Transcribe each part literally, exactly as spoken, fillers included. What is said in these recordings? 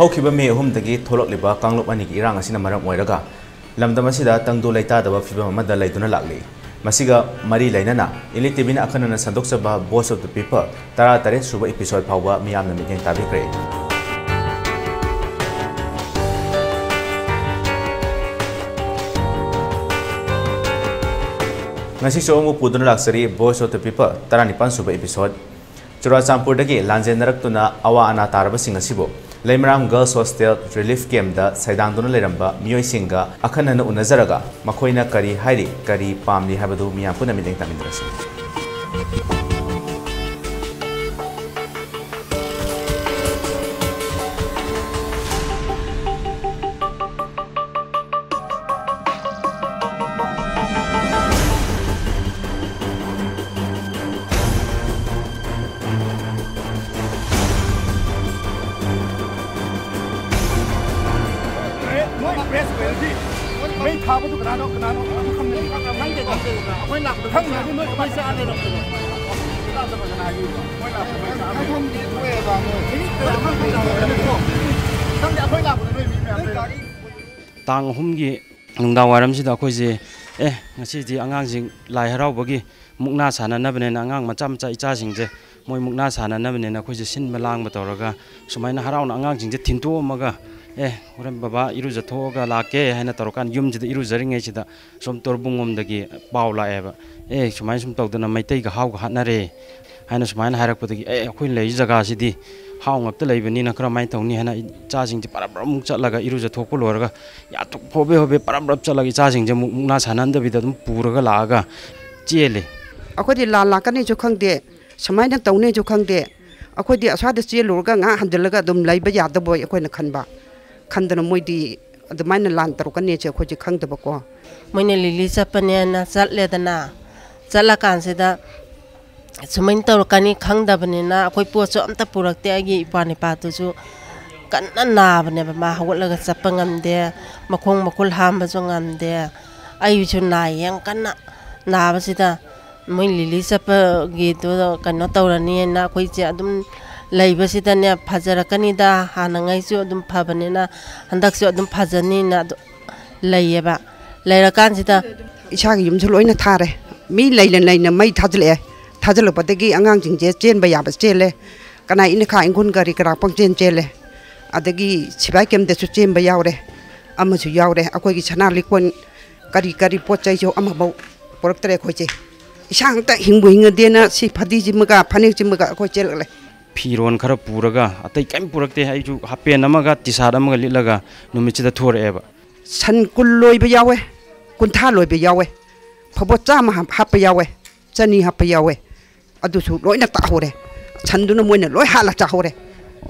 ꯍꯧꯈꯤꯕ ꯃꯦ ꯑꯍꯨꯝꯗꯒꯤ ꯊꯣꯛꯂꯛꯂꯤꯕ ꯀꯥꯡꯂꯨꯞ ꯑꯅꯤꯒꯤ ꯏꯔꯥꯡ ꯑꯁꯤꯅ ꯃꯔꯝ ꯑꯣꯏꯔꯒ ꯂꯝꯗꯝ ꯑꯁꯤꯗ ꯇꯪꯗꯨ ꯂꯩꯇꯥꯗꯕ ꯐꯤꯕꯝ ꯑꯃꯗ ꯂꯩꯗꯨꯅ ꯂꯥꯛꯂꯤ꯫ ꯃꯁꯤꯒ ꯃꯔꯤ ꯂꯩꯅꯅ ꯏꯂꯤꯠ ꯇꯤꯚꯤꯅ ꯑꯈꯟꯅꯅ ꯁꯟꯗꯣꯛꯆꯕ Voice of the People ꯇꯔꯥꯇꯔꯦꯠ ꯁꯨꯕ episode ꯐꯥꯎꯕ ꯃꯤꯌꯥꯝꯅ ꯃꯤꯠꯌꯦꯡ ꯇꯥꯕꯤꯈ꯭ꯔꯦ꯫ ꯉꯁꯤꯁꯨ ꯑꯃꯨꯛ ꯄꯨꯗꯨꯅ ꯂꯥꯛꯆꯔꯤ Voice of the People ꯇꯔꯥꯅꯤꯄꯥꯟ ꯁꯨꯕ episode꯫ ꯆꯨꯔꯥꯆꯥꯟꯄꯨꯔꯗꯒꯤ ꯂꯥꯟꯖꯦꯟꯅꯔꯛꯇꯨꯅ ꯑꯋꯥ ꯑꯅꯥ ꯇꯥꯔꯕꯁꯤꯡ ꯑꯁꯤꯕꯨ ꯂꯩꯃꯔꯥꯝ Girls Hostel Relief Campꯇ ꯁꯩꯗꯥꯡꯗꯨꯅ ꯂꯩꯔꯝꯕ ꯃꯤꯑꯣꯏꯁꯤꯡꯒ ꯑꯈꯟꯅꯅ ꯎꯅꯖꯔꯒ ꯃꯈꯣꯏꯅ ꯀꯔꯤ ꯍꯥꯏꯔꯤ, ꯀꯔꯤ ꯄꯥꯝꯂꯤ ꯍꯥꯏꯕꯗꯨ ꯃꯤꯌꯥꯝ ꯄꯨꯟꯅ ꯃꯤꯠꯌꯦꯡ ꯇꯥꯃꯤꯟꯅꯔꯁꯤ꯫ ꯅꯣꯏ ꯄ꯭ꯔꯦꯁ ꯑꯣꯏꯔꯗꯤ ꯃꯩ ꯊꯥꯕꯗꯨ ꯀꯅꯥꯅꯣ, ꯀꯅꯥꯅꯣ? ꯑꯗꯨ ꯈꯪꯗꯦ꯫ ꯈꯪꯗꯦ, ꯈꯪꯗꯦ꯫ ꯑꯩꯈꯣꯏ ꯂꯥꯛꯄꯗ ꯈꯪꯗ꯭ꯔꯗꯤ ꯅꯣꯏ ꯀꯃꯥꯏꯅ ꯆꯥ ꯂꯩꯔꯝꯕꯅꯣ? ꯃꯣꯏ ꯂꯥꯛꯄꯗ ꯃꯩ ꯆꯥ ꯂꯩꯔꯝꯕꯅꯣ? ꯈꯪꯗꯦ, ꯑꯩꯈꯣꯏ ꯂꯥꯛꯄꯗ ꯅꯣꯏ ꯃꯤ ꯃꯌꯥꯝ ꯂꯩꯔꯝꯕꯅꯣ? ꯇꯥꯡ ꯑꯍꯨꯝꯒꯤ ꯅꯨꯡꯗꯥꯡ ꯋꯥꯏꯔꯝꯁꯤꯗ ꯑꯩꯈꯣꯏꯁꯦ, "ꯑꯦ, ꯉꯁꯤꯗꯤ ꯑꯉꯥꯡꯁꯤꯡ ꯂꯥꯏ ꯍꯔꯥꯎꯕꯒꯤ ꯃꯨꯛꯅꯥ ꯁꯥꯟꯅꯅꯕꯅꯦꯅ ꯑꯉꯥꯡ ꯃꯆꯥ ꯃꯆꯥ ꯏꯆꯥꯁꯤꯡꯁꯦ ꯃꯣꯏ ꯃꯨꯛꯅꯥ ꯁꯥꯟꯅꯅꯕꯅꯦꯅ ꯑꯩꯈꯣꯏꯁꯦ ꯁꯤꯟꯕ ꯂꯥꯡꯕ ꯇꯧꯔꯒ ꯁꯨꯃꯥꯏꯅ ꯍꯔꯥꯎꯅ ꯑꯉꯥꯡꯁꯤꯡꯁꯦ ꯊꯤꯟꯇꯣꯛꯑꯝꯃꯒ, 'ꯑꯦ, ꯍꯣꯔꯦꯟ ꯕꯕꯥ ꯏꯔꯨꯖꯊꯣꯛꯑꯒ ꯂꯥꯛꯀꯦ' ꯍꯥꯏꯅ ꯇꯧꯔꯀꯥꯟꯗ ꯌꯨꯝꯁꯤꯗ ꯏꯔꯨꯖꯔꯤꯉꯩꯁꯤꯗ ꯁꯣꯝ ꯇꯣꯔꯕꯨꯡꯂꯣꯝꯗꯒꯤ ꯄꯥꯎ ꯂꯥꯛꯑꯦꯕ, 'ꯑꯦ, ꯁꯨꯃꯥꯏꯅ ꯁꯨꯝ ꯇꯧꯗꯅ ꯃꯩꯇꯩꯒ ꯍꯥꯎꯒ ꯍꯥꯠꯅꯔꯦ' ꯍꯥꯏꯅ ꯁꯨꯃꯥꯏꯅ ꯍꯥꯏꯔꯛꯄꯗꯒꯤ, 'ꯑꯦ, ꯑꯩꯈꯣꯏꯅ ꯂꯩꯔꯤ ꯖꯒꯥꯁꯤꯗꯤ ꯍꯥꯎ ꯉꯥꯛꯇ ꯂꯩꯕꯅꯤꯅ ꯀꯔꯝꯍꯥꯏꯅ ꯇꯧꯅꯤ?' ꯍꯥꯏꯅ ꯏꯆꯥꯁꯤꯡꯁꯦ ꯄꯔꯞ ꯄꯔꯞ ꯑꯃꯨꯛ ꯆꯠꯂꯒ ꯏꯔꯨꯖꯊꯣꯛꯄ ꯂꯣꯏꯔꯒ ꯌꯥꯝ ꯍꯣꯕꯦ ꯍꯣꯕꯦ ꯄꯔꯞ ꯄꯔꯞ ꯆꯠꯂꯒ ꯏꯆꯥꯁꯤꯡꯁꯦ ꯑꯃꯨꯛ ꯃꯨꯛꯅꯥ ꯁꯥꯟꯅꯍꯟꯗꯕꯤꯗ ꯑꯗꯨꯝ ꯄꯨꯔꯒ ꯂꯥꯛꯑꯒ ꯆꯦꯜꯂꯦ꯫ ꯑꯩꯈꯣꯏꯗꯤ ꯂꯥꯟ ꯂꯥꯛꯀꯅꯤꯁꯨ ꯈꯪꯗꯦ, ꯁꯨꯃꯥꯏꯅ ꯇꯧꯅꯤꯁꯨ ꯈꯪꯗꯦ꯫ ꯑꯩꯈꯣꯏꯗꯤ ꯑꯁ꯭ꯋꯥꯏꯗ ꯆꯦꯜꯂꯨꯔꯒ ꯉꯥꯏꯍꯥꯛ ꯍꯟꯖꯤꯜꯂꯒ ꯑꯗꯨꯝ ꯂꯩꯕ ꯌꯥꯗꯕꯣꯏ ꯑꯩꯈꯣꯏꯅ ꯈꯟꯕ꯫ ꯈꯟꯗꯅ ꯃꯣꯏꯗꯤ ꯑꯗꯨꯃꯥꯏꯅ ꯂꯥꯟ ꯇꯧꯔꯛꯀꯅꯤꯁꯦ ꯑꯩꯈꯣꯏꯁꯦ ꯈꯪꯗꯕꯀꯣ꯫ ꯃꯣꯏꯅ ꯂꯤꯂꯤ ꯆꯠꯄꯅꯦꯅ ꯆꯠꯂꯦꯗꯅ, ꯆꯠꯂꯀꯥꯟꯁꯤꯗ ꯁꯨꯃꯥꯏꯅ ꯇꯧꯔꯛꯀꯅꯤ ꯈꯪꯗꯕꯅꯤꯅ ꯑꯩꯈꯣꯏ ꯄꯣꯠꯁꯨ ꯑꯝꯇ ꯄꯨꯔꯛꯇꯦ꯫ ꯑꯩꯒꯤ ꯏꯄ꯭ꯋꯥ ꯅꯤꯄꯥꯗꯨꯁꯨ ꯀꯟꯅ ꯅꯥꯕꯅꯦꯕ, ꯃꯥ ꯍꯧꯒꯠꯂꯒ ꯆꯠꯄ ꯉꯝꯗꯦ, ꯃꯈꯣꯡ ꯃꯈꯨꯠ ꯍꯥꯝꯕꯁꯨ ꯉꯝꯗꯦ꯫ ꯑꯩꯁꯨ ꯅꯥꯏꯌꯦ ꯌꯥꯝ ꯀꯟꯅ꯫ ꯅꯥꯕꯁꯤꯗ ꯃꯣꯏ ꯂꯤꯂꯤ ꯆꯠꯄꯒꯤꯗꯨ ꯀꯩꯅꯣ ꯇꯧꯔꯅꯤꯅ ꯑꯩꯈꯣꯏꯁꯦ ꯑꯗꯨꯝ ꯂꯩꯕꯁꯤꯗꯅꯦ, ꯐꯖꯔꯛꯀꯅꯤꯗ, ꯍꯥꯟꯅꯉꯩꯁꯨ ꯑꯗꯨꯝ ꯐꯕꯅꯤꯅ ꯍꯟꯗꯛꯁꯨ ꯑꯗꯨꯝ ꯐꯖꯅꯤꯅ ꯑꯗꯨ ꯂꯩꯌꯦꯕ꯫ ꯂꯩꯔꯀꯥꯟꯁꯤꯗ ꯏꯁꯥꯒꯤ ꯌꯨꯝꯁꯨ ꯂꯣꯏꯅ ꯊꯥꯔꯦ꯫ ꯃꯤ ꯂꯩꯅ ꯂꯩꯅ ꯃꯩ ꯊꯥꯖꯤꯜꯂꯛꯑꯦ꯫ ꯊꯥꯖꯤꯜꯂꯛꯄꯗꯒꯤ ꯑꯉꯥꯡꯁꯤꯡꯁꯦ ꯆꯦꯟꯕ ꯌꯥꯕ ꯆꯦꯜꯂꯦ, ꯀꯅꯥ ꯏꯅꯈꯥ ꯏꯪꯈꯨꯜ ꯀꯔꯤ ꯀꯔꯥ ꯄꯪꯆꯦꯟ ꯆꯦꯜꯂꯦ꯫ ꯑꯗꯒꯤ ꯁꯤꯐꯥꯏ ꯀꯦꯝꯗꯁꯨ ꯆꯦꯟꯕ ꯌꯥꯎꯔꯦ, ꯑꯃꯁꯨ ꯌꯥꯎꯔꯦ꯫ ꯑꯩꯈꯣꯏꯒꯤ ꯁꯅꯥ ꯂꯤꯛꯀꯣꯟ ꯀꯔꯤ ꯀꯔꯤ ꯄꯣꯠ ꯆꯩꯁꯨ ꯑꯃꯐꯥꯎ ꯄꯨꯔꯛꯇ꯭ꯔꯦ ꯑꯩꯈꯣꯏꯁꯦ꯫ ꯏꯁꯥ ꯉꯥꯛꯇ ꯍꯤꯡꯕꯨ ꯍꯤꯡꯉꯗꯦꯅ ꯁꯤ ꯐꯗꯤꯁꯤꯃꯒ ꯐꯅꯦꯛꯁꯤꯃꯒ ꯑꯩꯈꯣꯏ ꯆꯦꯜꯂꯛꯂꯦ꯫ ꯐꯤꯔꯣꯟ ꯈꯔ ꯄꯨꯔꯒ, ꯑꯇꯩ ꯀꯩꯝ ꯄꯨꯔꯛꯇꯦ꯫ ꯑꯩꯁꯨ ꯍꯥꯄꯦꯟ ꯑꯃꯒ ꯇꯤ ꯁꯥꯔꯠ ꯑꯃꯒ ꯂꯤꯠꯂꯒ ꯅꯨꯃꯤꯠꯁꯤꯗ ꯊꯣꯔꯛꯑꯦꯕ꯫ ꯁꯟ ꯀꯨꯟ ꯂꯣꯏꯕ ꯌꯥꯎꯋꯦ, ꯀꯨꯟꯊ꯭ꯔꯥ ꯂꯣꯏꯕ ꯌꯥꯎꯋꯦ, ꯐꯕꯣꯠ ꯆꯥꯝꯃ ꯍꯥꯞ-, ꯍꯥꯞꯄ ꯌꯥꯎꯋꯦ, ꯆꯅꯤ ꯍꯥꯞꯄ ꯌꯥꯎꯋꯦ꯫ ꯑꯗꯨꯁꯨ ꯂꯣꯏꯅ ꯇꯥꯍꯧꯔꯦ꯫ ꯁꯟꯗꯨꯅ ꯃꯣꯏꯅ ꯂꯣꯏ ꯍꯥꯠꯂ ꯆꯥꯍꯧꯔꯦ꯫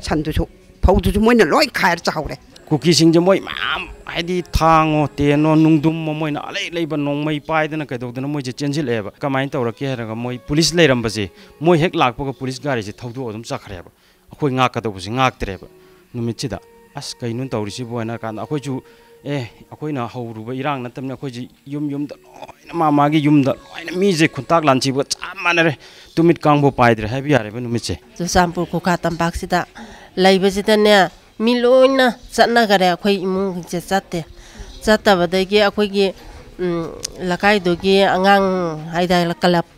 ꯁꯟꯗꯨꯁꯨ, ꯐꯧꯗꯨꯁꯨ ꯃꯣꯏꯅ ꯂꯣꯏ ꯈꯥꯏꯔ ꯆꯥꯍꯧꯔꯦ꯫ ꯀꯨꯀꯤꯁꯤꯡꯁꯦ ꯃꯣꯏ ꯃꯌꯥꯝ, ꯍꯥꯏꯗꯤ ꯊꯥꯡꯉꯣ, ꯇꯦꯟꯅꯣ, ꯅꯨꯡꯗꯨꯝꯃꯣ, ꯃꯣꯏꯅ ꯑꯂꯩ ꯑꯂꯩꯕ ꯅꯣꯡꯃꯩ ꯄꯥꯏꯗꯅ ꯀꯩꯗꯧꯗꯅ ꯃꯣꯏꯁꯦ ꯆꯦꯟꯁꯤꯜꯂꯛꯑꯦꯕ꯫ ꯀꯃꯥꯏꯅ ꯇꯧꯔꯛꯀꯦ ꯍꯥꯏꯔꯒ, ꯃꯣꯏ ꯄꯨꯂꯤꯁ ꯂꯩꯔꯝꯕꯁꯦ, ꯃꯣꯏ ꯍꯦꯛ ꯂꯥꯛꯄꯒ ꯄꯨꯂꯤꯁ ꯒꯥꯔꯤꯁꯦ ꯊꯧꯗꯣꯛꯑ ꯑꯗꯨꯝ ꯆꯠꯈ꯭ꯔꯦꯕ꯫ ꯑꯩꯈꯣꯏ ꯉꯥꯛꯀꯗꯧꯕꯁꯦ ꯉꯥꯛꯇ꯭ꯔꯦꯕ ꯅꯨꯃꯤꯠꯁꯤꯗ꯫ ꯑꯁ, ꯀꯩꯅꯣ ꯇꯧꯔꯤꯁꯤꯕꯨ ꯍꯥꯏꯅ ꯀꯥꯟꯗ, ꯑꯩꯈꯣꯏꯁꯨ, ꯑꯦ, ꯑꯩꯈꯣꯏꯅ ꯍꯧꯔꯨꯕ ꯏꯔꯥꯡ ꯅꯠꯇꯕꯅꯤ, ꯑꯩꯈꯣꯏꯁꯤ ꯌꯨꯝ ꯌꯨꯝꯗ ꯂꯣꯏꯅ, ꯃꯥ ꯃꯥꯒꯤ ꯌꯨꯝꯗ ꯂꯣꯏꯅ ꯃꯤꯁꯦ ꯈꯨꯟꯇꯥꯛ ꯂꯥꯟꯊꯤꯕꯒ ꯆꯞ ꯃꯥꯟꯅꯔꯦ꯫ ꯇꯨꯃꯤꯠ ꯀꯥꯡꯕꯨ ꯄꯥꯏꯗ꯭ꯔꯦ ꯍꯥꯏꯕ ꯌꯥꯔꯦꯕ ꯅꯨꯃꯤꯠꯁꯦ꯫ ꯆꯨꯔꯆꯥꯟꯄꯨꯔ ꯈꯨꯒꯥ ꯇꯝꯄꯥꯛꯁꯤꯗ ꯂꯩꯕꯁꯤꯗꯅꯦ, ꯃꯤ ꯂꯣꯏꯅ ꯆꯠꯅꯈꯔꯦ꯫ ꯑꯩꯈꯣꯏ ꯏꯃꯨꯡꯁꯦ ꯆꯠꯇꯦ꯫ ꯆꯠꯇꯕꯗꯒꯤ ꯑꯩꯈꯣꯏꯒꯤ, ꯎꯝ, ꯂꯩꯀꯥꯏꯗꯨꯒꯤ ꯑꯉꯥꯡ ꯍꯥꯏꯇꯥꯔꯦ, ꯀ꯭ꯂꯕ,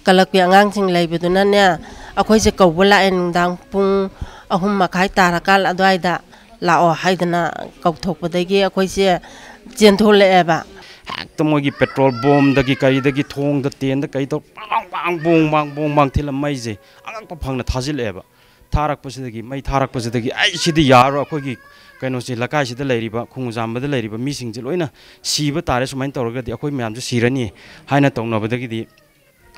ꯀ꯭ꯂꯕꯀꯤ ꯑꯉꯥꯡꯁꯤꯡ ꯂꯩꯕꯗꯨꯅꯅꯦ, ꯑꯩꯈꯣꯏꯁꯦ ꯀꯧꯕ ꯂꯥꯛꯑꯦ ꯅꯨꯡꯗꯥꯡ ꯄꯨꯡ ꯑꯍꯨꯝ ꯃꯈꯥꯏ ꯇꯥꯔꯀꯥꯟ ꯑꯗꯨꯋꯥꯏꯗ꯫ ꯂꯥꯛꯑꯣ ꯍꯥꯏꯗꯅ ꯀꯧꯊꯣꯛꯄꯗꯒꯤ ꯑꯩꯈꯣꯏꯁꯦ ꯆꯦꯟꯊꯣꯛꯂꯛꯑꯦꯕ꯫ ꯍꯦꯛꯇ ꯃꯣꯏꯒꯤ ꯄꯦꯇ꯭ꯔꯣꯜ ꯕꯣꯝꯗꯒꯤ ꯀꯔꯤꯗꯒꯤ ꯊꯣꯡꯗ ꯇꯦꯟꯗ ꯀꯩ ꯇꯧ ꯄꯥꯡ ꯄꯥꯡ ꯕꯣꯡ ꯕꯥꯡ ꯕꯣꯡ ꯕꯥꯡ ꯊꯤꯜꯂ ꯃꯩꯁꯦ ꯑꯉꯛꯄ ꯐꯪꯅ ꯊꯥꯖꯤꯜꯂꯛꯑꯦꯕ꯫ ꯊꯥꯔꯛꯄꯁꯤꯗꯒꯤ, ꯃꯩ ꯊꯥꯔꯛꯄꯁꯤꯗꯒꯤ ꯑꯩ ꯁꯤꯗꯤ ꯌꯥꯔꯔꯣꯏ, ꯑꯩꯈꯣꯏꯒꯤ ꯀꯩꯅꯣꯁꯤ, ꯂꯩꯀꯥꯏꯁꯤꯗ ꯂꯩꯔꯤꯕ, ꯈꯣꯡꯖꯥꯝꯕꯗ ꯂꯩꯔꯤꯕ ꯃꯤꯁꯤꯡꯁꯦ ꯂꯣꯏꯅ ꯁꯤꯕ ꯇꯥꯔꯦ, ꯁꯨꯃꯥꯏꯅ ꯇꯧꯔꯒꯗꯤ ꯑꯩꯈꯣꯏ ꯃꯌꯥꯝꯁꯨ ꯁꯤꯔꯅꯤ ꯍꯥꯏꯅ ꯇꯧꯅꯕꯗꯒꯤꯗꯤ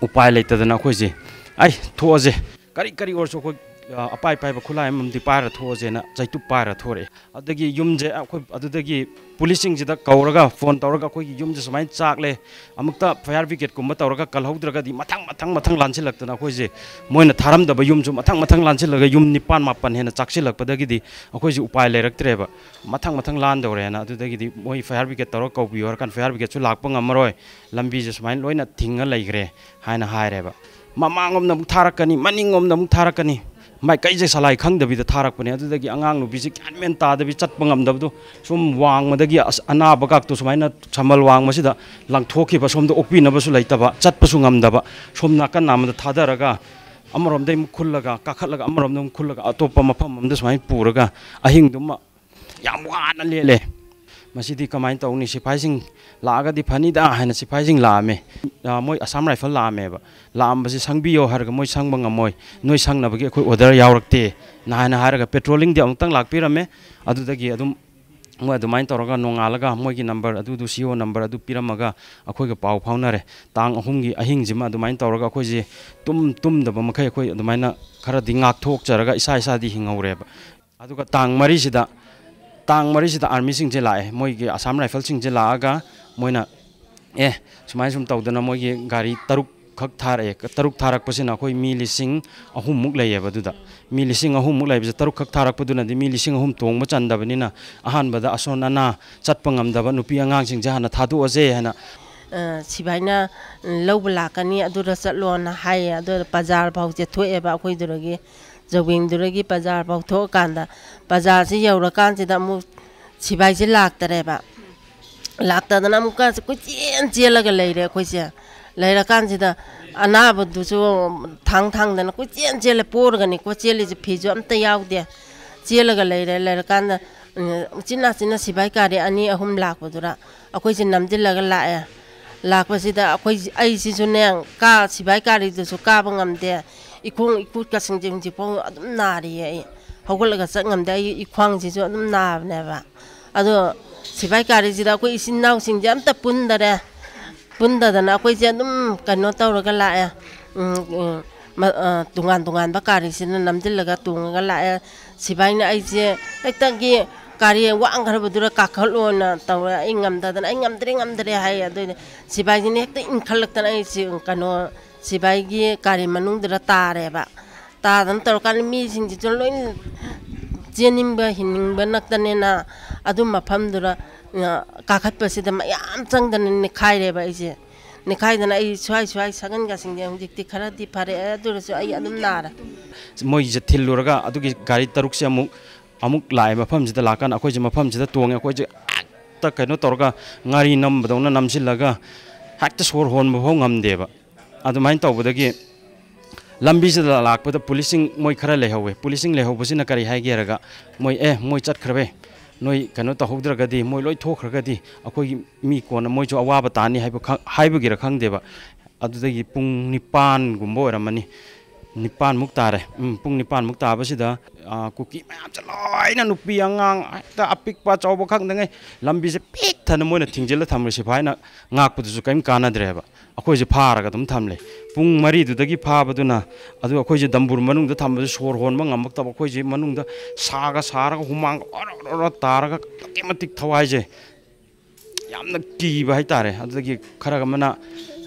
ꯎꯄꯥꯏ ꯂꯩꯇꯗꯅ ꯑꯩꯈꯣꯏꯁꯦ, "ꯑꯩ ꯊꯣꯛꯑꯁꯦ, ꯀꯔꯤ ꯀꯔꯤ ꯑꯣꯏꯔꯁꯨ ꯑꯩꯈꯣꯏ, ꯑ, ꯑꯄꯥꯏ ꯄꯥꯏꯕ ꯈꯨꯠꯂꯥꯏ ꯑꯃꯃꯝꯗꯤ ꯄꯥꯏꯔ ꯊꯣꯛꯑꯁꯦꯅ" ꯆꯩꯇꯨꯞ ꯄꯥꯏꯔ ꯊꯣꯔꯛꯑꯦ꯫ ꯑꯗꯒꯤ ꯌꯨꯝꯁꯦ ꯑꯩꯈꯣꯏ ꯑꯗꯨꯗꯒꯤ ꯄꯨꯂꯤꯁꯁꯤꯡꯁꯤꯗ ꯀꯧꯔꯒ, ꯐꯣꯟ ꯇꯧꯔꯒ, "ꯑꯩꯈꯣꯏꯒꯤ ꯌꯨꯝꯁꯦ ꯁꯨꯃꯥꯏꯅ ꯆꯥꯛꯂꯦ, ꯑꯃꯨꯛꯇ ꯐꯥꯌꯔ ꯕ꯭ꯔꯤꯒꯦꯗꯀꯨꯝꯕ ꯇꯧꯔꯒ ꯀꯜꯍꯧꯗ꯭ꯔꯒꯗꯤ" ꯃꯊꯪ ꯃꯊꯪ ꯃꯊꯪ ꯂꯥꯟꯁꯤꯜꯂꯛꯇꯅ ꯑꯩꯈꯣꯏꯁꯦ, ꯃꯣꯏꯅ ꯊꯥꯔꯝꯗꯕ ꯌꯨꯝꯁꯨ ꯃꯊꯪ ꯃꯊꯪ ꯂꯥꯟꯁꯤꯜꯂꯒ ꯌꯨꯝ ꯅꯤꯄꯥꯟ ꯃꯥꯄꯟ ꯍꯦꯟꯅ ꯆꯥꯛꯁꯤꯜꯂꯛꯄꯗꯒꯤꯗꯤ ꯑꯩꯈꯣꯏꯁꯦ ꯎꯄꯥꯏ ꯂꯩꯔꯛꯇ꯭ꯔꯦꯕ꯫ ꯃꯊꯪ ꯃꯊꯪ ꯂꯥꯟꯗꯧꯔꯦꯅ ꯑꯗꯨꯗꯒꯤꯗꯤ ꯃꯣꯏ ꯐꯥꯌꯔ ꯕ꯭ꯔꯤꯒꯦꯗ ꯇꯧꯔꯒ ꯀꯧꯕꯤꯌꯨ ꯍꯥꯏꯔꯀꯥꯟꯗ ꯐꯥꯌꯔ ꯕ꯭ꯔꯤꯒꯦꯗꯁꯨ ꯂꯥꯛꯄ ꯉꯝꯃꯔꯣꯏ, ꯂꯝꯕꯤꯁꯦ ꯁꯨꯃꯥꯏꯅ ꯂꯣꯏꯅ ꯊꯤꯡꯉ ꯂꯩꯈ꯭ꯔꯦ ꯍꯥꯏꯅ ꯍꯥꯏꯔꯦꯕ꯫ ꯃꯃꯥꯡꯂꯣꯝꯗ ꯑꯃꯨꯛ ꯊꯥꯔꯛꯀꯅꯤ, ꯃꯅꯤꯡꯂꯣꯝꯗ ꯑꯃꯨꯛ ꯊꯥꯔꯛꯀꯅꯤ, ꯃꯥꯏꯀꯩꯁꯦ ꯁꯂꯥꯏ ꯈꯪꯗꯕꯤꯗ ꯊꯥꯔꯛꯄꯅꯦ꯫ ꯑꯗꯨꯗꯒꯤ ꯑꯉꯥꯡ ꯅꯨꯄꯤꯁꯦ ꯒ꯭ꯌꯥꯟ ꯃꯦꯟ ꯇꯥꯗꯕꯤ, ꯆꯠꯄ ꯉꯝꯗꯕꯗꯣ, ꯁꯨꯝ ꯋꯥꯡꯃꯗꯒꯤ ꯑꯁ-, ꯑꯅꯥꯕꯒꯥꯛꯇꯣ ꯁꯨꯃꯥꯏꯅ ꯁꯝꯕꯜ ꯋꯥꯡꯃꯁꯤꯗ ꯂꯪꯊꯣꯛꯈꯤꯕ, ꯁꯣꯝꯗ ꯑꯣꯛꯄꯤꯅꯕꯁꯨ ꯂꯩꯇꯕ, ꯆꯠꯄꯁꯨ ꯉꯝꯗꯕ, ꯁꯣꯝ ꯅꯥꯀꯟ ꯅꯥꯝꯃꯗ ꯊꯥꯗꯔꯒ ꯑꯃꯔꯣꯝꯗ ꯑꯃꯨꯛ ꯈꯨꯜꯂꯒ, ꯀꯥꯈꯠꯂꯒ ꯑꯃꯔꯣꯝꯗ ꯑꯃꯨꯛ ꯈꯨꯜꯂꯒ, ꯑꯇꯣꯞꯄ ꯃꯐꯝ ꯑꯃꯗ ꯁꯨꯃꯥꯏꯅ ꯄꯨꯔꯒ ꯑꯍꯤꯡꯗꯨꯃ ꯌꯥꯝ ꯋꯥꯅ ꯂꯦꯜꯂꯦ꯫ ꯃꯁꯤꯗꯤ ꯀꯃꯥꯏꯅ ꯇꯧꯅꯤ? ꯁꯤꯐꯥꯏꯁꯤꯡ ꯂꯥꯛꯑꯒꯗꯤ ꯐꯅꯤꯗ ꯍꯥꯏꯅ ꯁꯤꯐꯥꯏꯁꯤꯡ ꯂꯥꯛꯑꯝꯃꯦ꯫ ꯑ, ꯃꯣꯏ ꯑꯁꯥꯝ ꯔꯥꯏꯐꯜ ꯂꯥꯛꯑꯝꯃꯦꯕ꯫ ꯂꯥꯛꯑꯝꯕꯁꯤ ꯁꯪꯕꯤꯌꯣ ꯍꯥꯏꯔꯒ ꯃꯣꯏ ꯁꯪꯕ ꯉꯝꯃꯣꯏ, ꯅꯣꯏ ꯁꯪꯅꯕꯒꯤ ꯑꯩꯈꯣꯏ ꯑꯣꯔꯗꯔ ꯌꯥꯎꯔꯛꯇꯦ ꯅ ꯍꯥꯏꯅ ꯍꯥꯏꯔꯒ ꯄꯦꯇ꯭ꯔꯣꯂꯤꯡꯗꯤ ꯑꯃꯨꯛꯇꯪ ꯂꯥꯛꯄꯤꯔꯝꯃꯦ꯫ ꯑꯗꯨꯗꯒꯤ ꯑꯗꯨꯝ ꯃꯣꯏ ꯑꯗꯨꯃꯥꯏꯅ ꯇꯧꯔꯒ ꯅꯣꯡꯉꯥꯜꯂꯒ ꯃꯣꯏꯒꯤ ꯅꯝꯕꯔ ꯑꯗꯨꯗꯨ, ꯁꯤ ꯑꯣ ꯅꯝꯕꯔ ꯑꯗꯨ ꯄꯤꯔꯝꯃꯒ ꯑꯩꯈꯣꯏꯒ ꯄꯥꯎ ꯐꯥꯎꯅꯔꯦ꯫ ꯇꯥꯡ ꯑꯍꯨꯝꯒꯤ ꯑꯍꯤꯡꯁꯤꯃ ꯑꯗꯨꯃꯥꯏꯅ ꯇꯧꯔꯒ ꯑꯩꯈꯣꯏꯁꯦ ꯇꯨꯝ ꯇꯨꯝꯗꯕ ꯃꯈꯩ ꯑꯩꯈꯣꯏ ꯑꯗꯨꯃꯥꯏꯅ ꯈꯔꯗꯤ ꯉꯥꯛꯊꯣꯛꯆꯔꯒ ꯏꯁꯥ ꯏꯁꯥꯗꯤ ꯍꯤꯡꯍꯧꯔꯦꯕ꯫ ꯑꯗꯨꯒ ꯇꯥꯡ ꯃꯔꯤꯁꯤꯗ, ꯇꯥꯡ ꯃꯔꯤꯁꯤꯗ ꯑꯥꯔꯃꯤꯁꯤꯡꯁꯦ ꯂꯥꯛꯑꯦ, ꯃꯣꯏꯒꯤ ꯑꯁꯥꯝ ꯔꯥꯏꯐꯜꯁꯤꯡꯁꯦ ꯂꯥꯛꯑꯒ ꯃꯣꯏꯅ, "ꯑꯦ, ꯁꯨꯃꯥꯏꯅ ꯁꯨꯝ ꯇꯧꯗꯅ ꯃꯣꯏꯒꯤ ꯒꯥꯔꯤ ꯇꯔꯨꯛ ꯈꯛ ꯊꯥꯔꯛꯑꯦ, ꯇꯔꯨꯛ ꯊꯥꯔꯛꯄꯁꯤꯅ ꯑꯩꯈꯣꯏ ꯃꯤ ꯂꯤꯁꯤꯡ ꯑꯍꯨꯝꯃꯨꯛ ꯂꯩꯌꯦꯕ꯫ ꯑꯗꯨꯗ ꯃꯤ ꯂꯤꯁꯤꯡ ꯑꯍꯨꯝꯃꯨꯛ ꯂꯩꯕꯁꯦ ꯇꯔꯨꯛ ꯈꯛ ꯊꯥꯔꯛꯄꯗꯨꯅꯗꯤ ꯃꯤ ꯂꯤꯁꯤꯡ ꯑꯍꯨꯝ ꯇꯣꯡꯕ ꯆꯟꯗꯕꯅꯤꯅ ꯑꯍꯥꯟꯕꯗ ꯑꯁꯣꯟ ꯑꯅꯥ ꯆꯠꯄ ꯉꯝꯗꯕ ꯅꯨꯄꯤ ꯑꯉꯥꯡꯁꯤꯡꯁꯦ ꯍꯥꯟꯅ ꯊꯥꯗꯣꯛꯑꯁꯦ" ꯍꯥꯏꯅ꯫ ꯑ, ꯁꯤꯕꯥꯏꯅ ꯂꯧꯕ ꯂꯥꯛꯀꯅꯤ, ꯑꯗꯨꯗ ꯆꯠꯂꯣꯅ ꯍꯥꯏꯌꯦ꯫ ꯑꯗꯨꯗ ꯕꯖꯥꯔ ꯐꯥꯎꯁꯦ ꯊꯣꯛꯑꯦꯕ ꯑꯩꯈꯣꯏꯗꯨꯗꯒꯤ꯫ ꯖꯧꯕꯦꯡꯗꯨꯗꯒꯤ ꯕꯖꯥꯔ ꯐꯥꯎ ꯊꯣꯛꯑꯀꯥꯟꯗ, ꯕꯖꯥꯔꯁꯤ ꯌꯧꯔꯀꯥꯟꯁꯤꯗ ꯑꯃꯨꯛ ꯁꯤꯕꯥꯏꯁꯤ ꯂꯥꯛꯇꯔꯦꯕ꯫ ꯂꯥꯛꯇꯗꯅ ꯑꯃꯨꯛꯀ ꯀꯣꯏꯆꯦꯟ ꯆꯦꯜꯂꯒ ꯂꯩꯔꯦ ꯑꯩꯈꯣꯏꯁꯦ꯫ ꯂꯩꯔꯀꯥꯟꯁꯤꯗ ꯑꯅꯥꯕꯗꯨꯁꯨ ꯊꯥꯡ ꯊꯥꯡꯗꯅ ꯀꯣꯏꯆꯦꯟ ꯆꯦꯜꯂꯦ, ꯄꯣꯔꯒꯅꯤꯀꯣ ꯆꯦꯜꯂꯤꯁꯦ, ꯐꯤꯁꯨ ꯑꯝꯇ ꯌꯥꯎꯗꯦ꯫ ꯆꯦꯜꯂꯒ ꯂꯩꯔꯦ꯫ ꯂꯩꯔꯀꯥꯟꯗ, ꯎꯝ, ꯎꯆꯤꯟ ꯅꯥꯆꯤꯟꯅ ꯁꯤꯕꯥꯏ ꯒꯥꯔꯤ ꯑꯅꯤ ꯑꯍꯨꯝ ꯂꯥꯛꯄꯗꯨꯗ ꯑꯩꯈꯣꯏꯁꯦ ꯅꯝꯁꯤꯜꯂꯒ ꯂꯥꯛꯑꯦ꯫ ꯂꯥꯛꯄꯁꯤꯗ ꯑꯩꯈꯣꯏ, ꯑꯩꯁꯤꯁꯨꯅꯦ, ꯀꯥ-, ꯁꯤꯕꯥꯏ ꯒꯥꯔꯤꯗꯨꯁꯨ ꯀꯥꯕ ꯉꯝꯗꯦ꯫ ꯏꯈꯣꯡ ꯏꯈꯨꯠꯀꯁꯤꯡꯁꯦ ꯍꯧꯖꯤꯛꯐꯥꯎ ꯑꯗꯨꯝ ꯅꯥꯔꯤꯌꯦ꯫ ꯑꯩ ꯍꯧꯒꯠꯂꯒ ꯆꯠ ꯉꯝꯗꯦ꯫ ꯑꯩ ꯏꯈ꯭ꯋꯥꯡꯁꯤꯁꯨ ꯑꯗꯨꯝ ꯅꯥꯕꯅꯦꯕ꯫ ꯑꯗꯣ ꯁꯤꯕꯥꯏ ꯒꯥꯔꯤꯁꯤꯗ ꯑꯩꯈꯣꯏ ꯏꯆꯤꯟ ꯏꯅꯥꯎꯁꯤꯡꯁꯦ ꯑꯝꯇ ꯄꯨꯟꯗꯔꯦ꯫ ꯄꯨꯟꯗꯗꯅ ꯑꯩꯈꯣꯏꯁꯦ ꯑꯗꯨꯝ ꯀꯩꯅꯣ ꯇꯧꯔꯒ ꯂꯥꯛꯑꯦ꯫ ꯎꯝ, ꯎꯝ, ꯃ-, ꯑ, ꯇꯣꯉꯥꯟ ꯇꯣꯉꯥꯟꯕ ꯒꯥꯔꯤꯁꯤꯗ ꯅꯝꯁꯤꯜꯂꯒ ꯇꯣꯡꯉꯒ ꯂꯥꯛꯑꯦ꯫ ꯁꯤꯕꯥꯏꯅ ꯑꯩꯁꯦ ꯍꯦꯛꯇꯒꯤ ꯒꯥꯔꯤ ꯋꯥꯡꯈ꯭ꯔꯕꯗꯨꯗ ꯀꯥꯈꯠꯂꯣꯅ ꯇꯧꯔꯦ꯫ ꯑꯩ ꯉꯝꯗꯗꯅ, "ꯑꯩ ꯉꯝꯗ꯭ꯔꯦ, ꯉꯝꯗ꯭ꯔꯦ" ꯍꯥꯏ꯫ ꯑꯗꯨꯏꯗꯤ ꯁꯤꯕꯥꯏꯁꯤꯅ ꯍꯦꯛꯇ ꯏꯟꯈꯠꯂꯛꯇꯅ ꯑꯩꯁꯦ ꯀꯩꯅꯣ, ꯁꯤꯕꯥꯏꯒꯤ ꯒꯥꯔꯤ ꯃꯅꯨꯡꯗꯨꯗ ꯇꯥꯔꯦꯕ꯫ ꯇꯥꯗꯅ ꯇꯧꯔꯀꯥꯟꯗ ꯃꯤꯁꯤꯡꯁꯤꯁꯨ ꯂꯣꯏ ꯆꯦꯟꯅꯤꯡꯕ ꯍꯤꯡꯅꯤꯡꯕ ꯅꯛꯇꯅꯤꯅ ꯑꯗꯨ ꯃꯐꯝꯗꯨꯗ, ꯑ, ꯀꯥꯈꯠꯄꯁꯤꯗ ꯃꯌꯥꯝ ꯆꯪꯗꯅ ꯅꯦꯠꯈꯥꯏꯔꯦꯕ ꯑꯩꯁꯦ꯫ ꯅꯤꯡꯈꯥꯏꯗꯅ ꯑꯩ ꯁ꯭ꯋꯥꯏ ꯁ꯭ꯋꯥꯏ ꯁꯒꯟꯒꯁꯤꯡꯁꯦ ꯍꯧꯖꯤꯛꯇꯤ ꯈꯔꯗꯤ ꯐꯔꯦ, ꯑꯗꯨ ꯑꯣꯏꯔꯁꯨ ꯑꯩ ꯑꯗꯨꯝ ꯅꯥꯔꯦ꯫ ꯃꯣꯏꯁꯦ ꯊꯤꯜꯂꯨꯔꯒ ꯑꯗꯨꯒꯤ ꯒꯥꯔꯤ ꯇꯔꯨꯛꯁꯦ ꯑꯃꯨꯛ ꯑꯃꯨꯛ ꯂꯥꯛꯑꯦ ꯃꯐꯝꯁꯤꯗ ꯂꯥꯛꯀꯥꯟꯗ ꯑꯩꯈꯣꯏꯁꯦ ꯃꯐꯝꯁꯤꯗ ꯇꯣꯡꯉꯦ꯫ ꯑꯩꯈꯣꯏꯁꯦ ꯍꯦꯛꯇ ꯀꯩꯅꯣ ꯇꯧꯔꯒ ꯉꯥꯔꯤ ꯅꯝꯕꯗꯧꯅ ꯅꯝꯁꯤꯜꯂꯒ ꯍꯦꯛꯇ ꯁꯣꯔ ꯍꯣꯟꯕ ꯐꯥꯎ ꯉꯝꯗꯦꯕ꯫ ꯑꯗꯨꯃꯥꯏꯅ ꯇꯧꯕꯗꯒꯤ ꯂꯝꯕꯤꯁꯤꯗ ꯂꯥꯛꯄꯗ ꯄꯨꯂꯤꯁꯁꯤꯡ ꯃꯣꯏ ꯈꯔ ꯂꯩꯍꯧꯋꯦ꯫ ꯄꯨꯂꯤꯁꯁꯤꯡ ꯂꯩꯍꯧꯕꯁꯤꯅ ꯀꯔꯤ ꯍꯥꯏꯒꯦ ꯍꯥꯏꯔꯒ, "ꯃꯣꯏ, ꯑꯦ, ꯃꯣꯏ ꯆꯠꯈ꯭ꯔꯕꯦ, ꯅꯣꯏ ꯀꯩꯅꯣ ꯇꯧꯍꯧꯗ꯭ꯔꯒꯗꯤ, ꯃꯣꯏ ꯂꯣꯏ ꯊꯣꯛꯈ꯭ꯔꯒꯗꯤ ꯑꯩꯈꯣꯏꯒꯤ ꯃꯤ ꯀꯣꯟꯅ ꯃꯣꯏꯁꯨ ꯑꯋꯥꯕ ꯇꯥꯅꯤ" ꯍꯥꯏꯕ ꯈꯪ-, ꯍꯥꯏꯕꯒꯤꯔ ꯈꯪꯗꯦꯕ꯫ ꯑꯗꯨꯗꯒꯤ ꯄꯨꯡ ꯅꯤꯄꯥꯟꯒꯨꯝꯕ ꯑꯣꯏꯔꯝꯃꯅꯤ, ꯅꯤꯄꯥꯟꯃꯨꯛ ꯇꯥꯔꯦ꯫ ꯎꯝ, ꯄꯨꯡ ꯅꯤꯄꯥꯟꯃꯨꯛ ꯇꯥꯕꯁꯤꯗ, ꯑꯥ, ꯀꯨꯀꯤ ꯃꯌꯥꯝꯁꯦ ꯂꯣꯏꯅ, ꯅꯨꯄꯤ ꯑꯉꯥꯡ ꯍꯦꯛꯇ ꯑꯄꯤꯛꯄ ꯑꯆꯧꯕ ꯈꯪꯗꯉꯩ ꯂꯝꯕꯤꯁꯦ ꯄꯤꯛ ꯊꯟꯅ ꯃꯣꯏꯅ ꯊꯤꯡꯖꯤꯜꯂ ꯊꯝꯈ꯭ꯔꯦ꯫ ꯁꯤꯐꯥꯏꯅ ꯉꯥꯛꯄꯗꯨꯁꯨ ꯀꯔꯤꯝ ꯀꯥꯟꯅꯗ꯭ꯔꯦꯕ꯫ ꯑꯩꯈꯣꯏꯁꯦ ꯐꯥꯔꯒ ꯑꯗꯨꯝ ꯊꯝꯂꯦ꯫ ꯄꯨꯡ ꯃꯔꯤꯗꯨꯗꯒꯤ ꯐꯥꯕꯗꯨꯅ, ꯑꯗꯨ ꯑꯩꯈꯣꯏꯁꯦ ꯗꯝꯕꯨꯔ ꯃꯅꯨꯡꯗ ꯊꯝꯕꯗ ꯁꯣꯔ ꯍꯣꯟꯕ ꯉꯝꯃꯛꯇꯕ, ꯑꯩꯈꯣꯏꯁꯦ ꯃꯅꯨꯡꯗ ꯁꯥꯒ ꯁꯥꯔꯒ ꯍꯨꯃꯥꯡꯒ ꯑꯣꯔꯣ ꯑꯣꯔꯣ ꯇꯥꯔꯒ ꯑꯗꯨꯛꯀꯤ ꯃꯇꯤꯛ ꯊꯋꯥꯏꯁꯦ ꯌꯥꯝꯅ ꯀꯤꯕ ꯍꯥꯏꯇꯥꯔꯦ꯫ ꯑꯗꯨꯗꯒꯤ ꯈꯔ ꯑꯃꯅ,